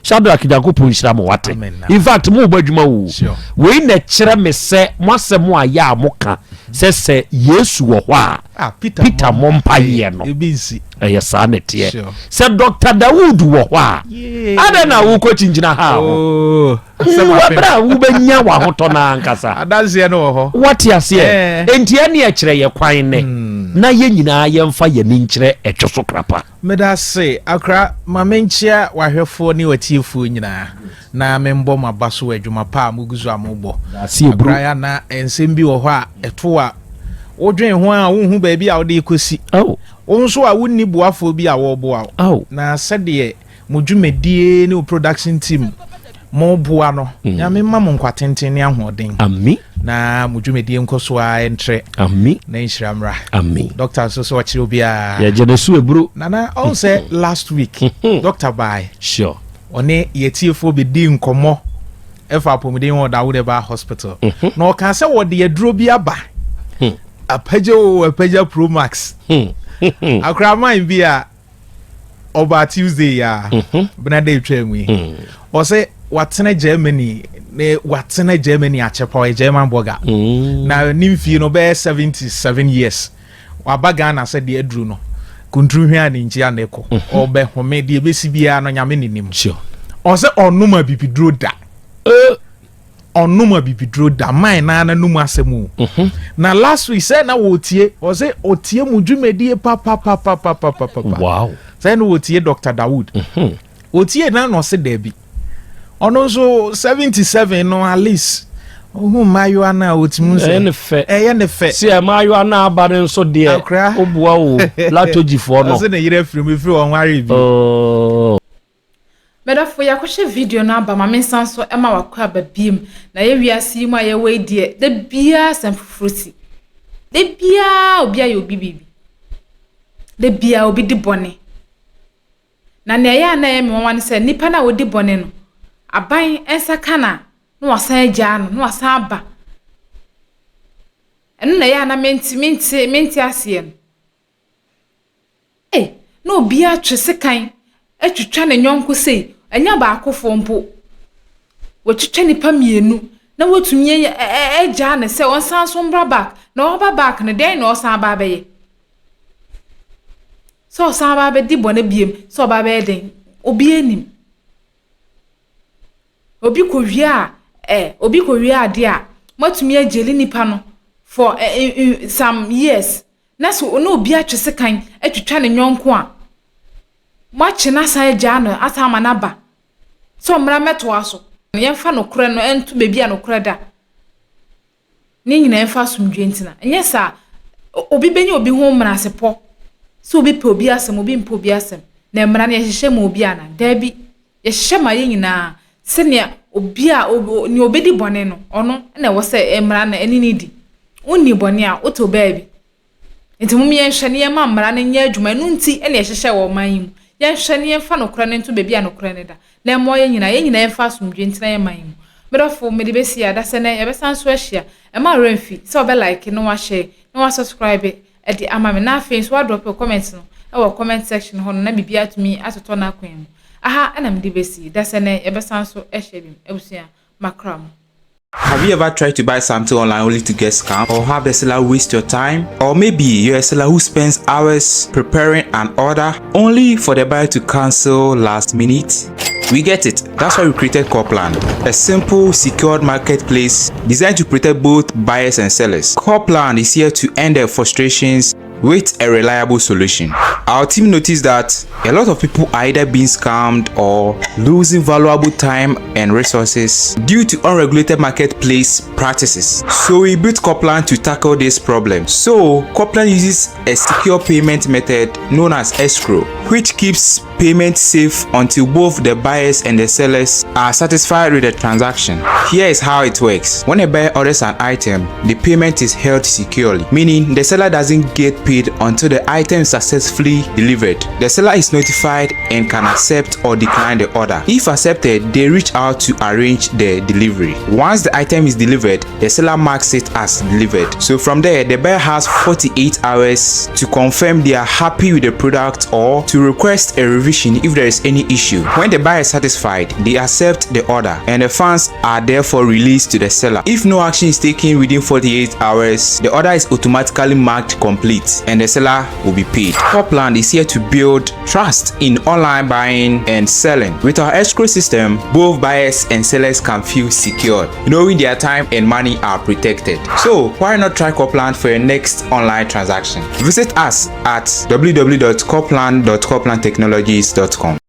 Shadrack Nyankopɔn nhyira mo wate. In fact mo bɔ adwuma o. Wei na ɛkyerɛ me sɛ mo asɛm a yɛ a mo ka. Sɛ Yesu wɔ hɔ a, Ah, Peter Peter mmɔ mpaeɛ no. Ebi nsi. Ɛyɛ saa na ɛteɛ. Sure. Sɛ Dr. Dawood wɔ hɔ a, Yee. adɛn na wokɔ kyinkyina ha ho? Oh, asɛm apem. Wɔberɛ a wobɛnya w'ahotɔ no ankasa. Adanseɛ no wɔ hɔ. Wɔte aseɛ. Eh. Enti ɛne ɛkyerɛ yɛ kwan nɛ na yɛn nyinaa yɛmfa yɛn ani nkyerɛ ɛtwo so krapa. Meda ase, Akra. Ma menkyea w'ahwɛfoɔ ne w'atiefoɔ nyinaa na membɔ mo aba so wɔ adwuma pa a mogu so a mobɔ. Ase eburu. Akra, ya na nsɛm bi wɔ hɔ a ɛto a wodwen ho a wonhu baabi a wode rekɔsi. Oh. Wo nso a wonni boafoɔ bi a wɔreboa wo. Oh. Na sɛdeɛ mo dwumadie ne wo production team moboa no, Nyame mma mo nkwa tenten ne ahoɔden. Ami. Na mo dwumadie nkɔ so ara ntrɛ. Ami. Na nhyira mmra. Ami. Doctor nso sɛ ɔkyerɛ obiara. Yɛgye ne so eburu. Nana, ɔn sɛ last week doctor bae. Sure. Ɔne yɛtiefoɔ bɛdi nkɔmmɔ ɛfa apɔmuden wɔ Dawood Herbal Hospital. Na ɔka sɛ wɔde aduro bi aba. Apagya o, Apagya Pro Max. Akoraman bi a ɔbaa Tuesday ya bena da etwa mu yi. Ɔsɛ watena Germany ne watena Germany akyɛ pa, ɔyɛ German burger. Na ne mfie no bɛyɛ 77 years. Waba Ghana sɛ deɛ aduru no kunturu hwɛ a ne nkyi a ne kɔ. Ɔbɛhome deɛ ebesi biara no Nyame ne nim. Sure. Ɔsɛ ɔnom abibiduro da. Ɔnom abibiduro da man naa n'anum asɛm o. Na last week sɛ na wɔtie, ɔsɛ ɔtie mu dwumadie papapapapapapa. Sɛ na wɔtie Dr. Dawood. Ɔtie na ɔsɛ daabi. Ɔno nso 77 no, at least ohun mmaayewa no a ɔtumi sɛ Ɛyɛ ne fɛ. Ɛyɛ ne fɛ. Si mmaayewa no aba no nso deɛ Akora. woboa wo latogyifoɔ no. Ɔsɛ ne yerɛ firi mu efiri wɔn ware bi. Oh. Mɛdɔfo, yɛakɔhwɛ video no aba. Ma mensan so ma wakɔ aba biem. Na yɛ wiase yi mu a yɛwɔ yi deɛ, da biara asɛm foforɔ si. Da biara obi ayɛ obi biribi. Da biara obi di bɔne. Na nea ɛyɛ a na ɛyɛ me nwanwa ne sɛ, nipa no a ɔdi bɔne no, aban nsa ka no a, na wasan agyaa no, na wasan aba. Ɛno na ɛyɛ a na mente mente mente aseɛ no. Ei, na obi atwe sekan atwitwa ne yɔnko sei, ɛnyɛ baakofoɔ mpo. Watwitwa nnipa mmienu na watumi agyaa no sɛ ɔnsan so mmra back. Na ɔba back no, dɛn na ɔsan aba abɛyɛ? Sɛ ɔsan aba abɛdi bɔne biom, sɛ ɔba abɛyɛ dɛn? Obiara nim. Obi kɔwie a, ɛ obi kɔwie adeɛ a, moatumi agyeli nipa no for ɛ some years. Na sɛ na obi atwe sekan atwitwa ne yɔnko a, moakye no asan agyaa no asan ama no aba sɛ ɔmmra mmɛtoa so. Yɛmfa nokorɛ no nto baabi a nokorɛ da. Ne nyinaa yɛmfa asomdwoeɛ ntena. Ɛnyɛ saa, obi bɛnya obi ho mmenasepɔ sɛ obi pɛ obi asɛm, obi mpɛ obi asɛm. Na mmara no yɛhyehyɛ ma obi anaa? Daabi. Yɛhyehyɛ ma yɛn nyinaa sɛnea obi a nea obɛdi bɔne no, ɔno na ɛwɔ sɛ mmara no ɛne no di. Wonni bɔne a, wotew baabi. Nti mom yɛnhwɛ na yɛmma mmara no nyɛ adwuma. Ɛno nti na yɛhyehyɛ wɔ ɔman yi mu. Yɛnhwɛ na yɛmfa nokorɛ no nto baabi a nokorɛ no da, na ɛmmoa yɛn nyinaa. Yɛn nyinaa yɛmfa asomdwoeɛ ntena yɛn man yi mu. Me dɔfo, mede bɛsi ha. Dasɛ nnɛ, yɛbɛsan nso ahyia. Mma wo werɛ mfi sɛ wobɛ like na woahyɛ na woasubscribe de ama me. Na afei nso woadrop wo comment no wɔ comment section hɔ no na biribiara atumi atotɔ n'akwan mu. Aha na mede bɛsi. Dasɛ nnɛ, yɛbɛsan nso ahyia bio. Abusua, makra mo. Have you ever tried to buy something online only to get scammed or have the seller waste your time? Or maybe you're a seller who spends hours preparing an order only for the buyer to cancel last minute? We get it. That's why we created Corplan, a simple, secured marketplace designed to protect both buyers and sellers. Corplan is here to end their frustrations with a reliable solution. Our team noticed that a lot of people are either being scammed or losing valuable time and resources due to unregulated marketplace practices. So we built Corplan to tackle this problem. So Corplan uses a secure payment method known as escrow, which keeps payment safe until both the buyers and the sellers are satisfied with the transaction. Here is how it works. When a buyer orders an item, the payment is held securely, meaning the seller doesn't get paid until the item is successfully delivered. The seller is notified and can accept or decline the order. If accepted, they reach out to arrange the delivery. Once the item is delivered, the seller marks it as delivered. So from there, the buyer has 48 hours to confirm they are happy with the product or to request a revision. revision if there is any issue. When the buyer is satisfied, they accept the order and the funds are therefore released to the seller. If no action is taken within 48 hours, the order is automatically marked complete and the seller will be paid. Copland is here to build trust in online buying and selling. With our escrow system, both buyers and sellers can feel secured, knowing their time and money are protected. So, why not try Copland for your next online transaction? Visit us at www.copland.coplandtechnologies.com.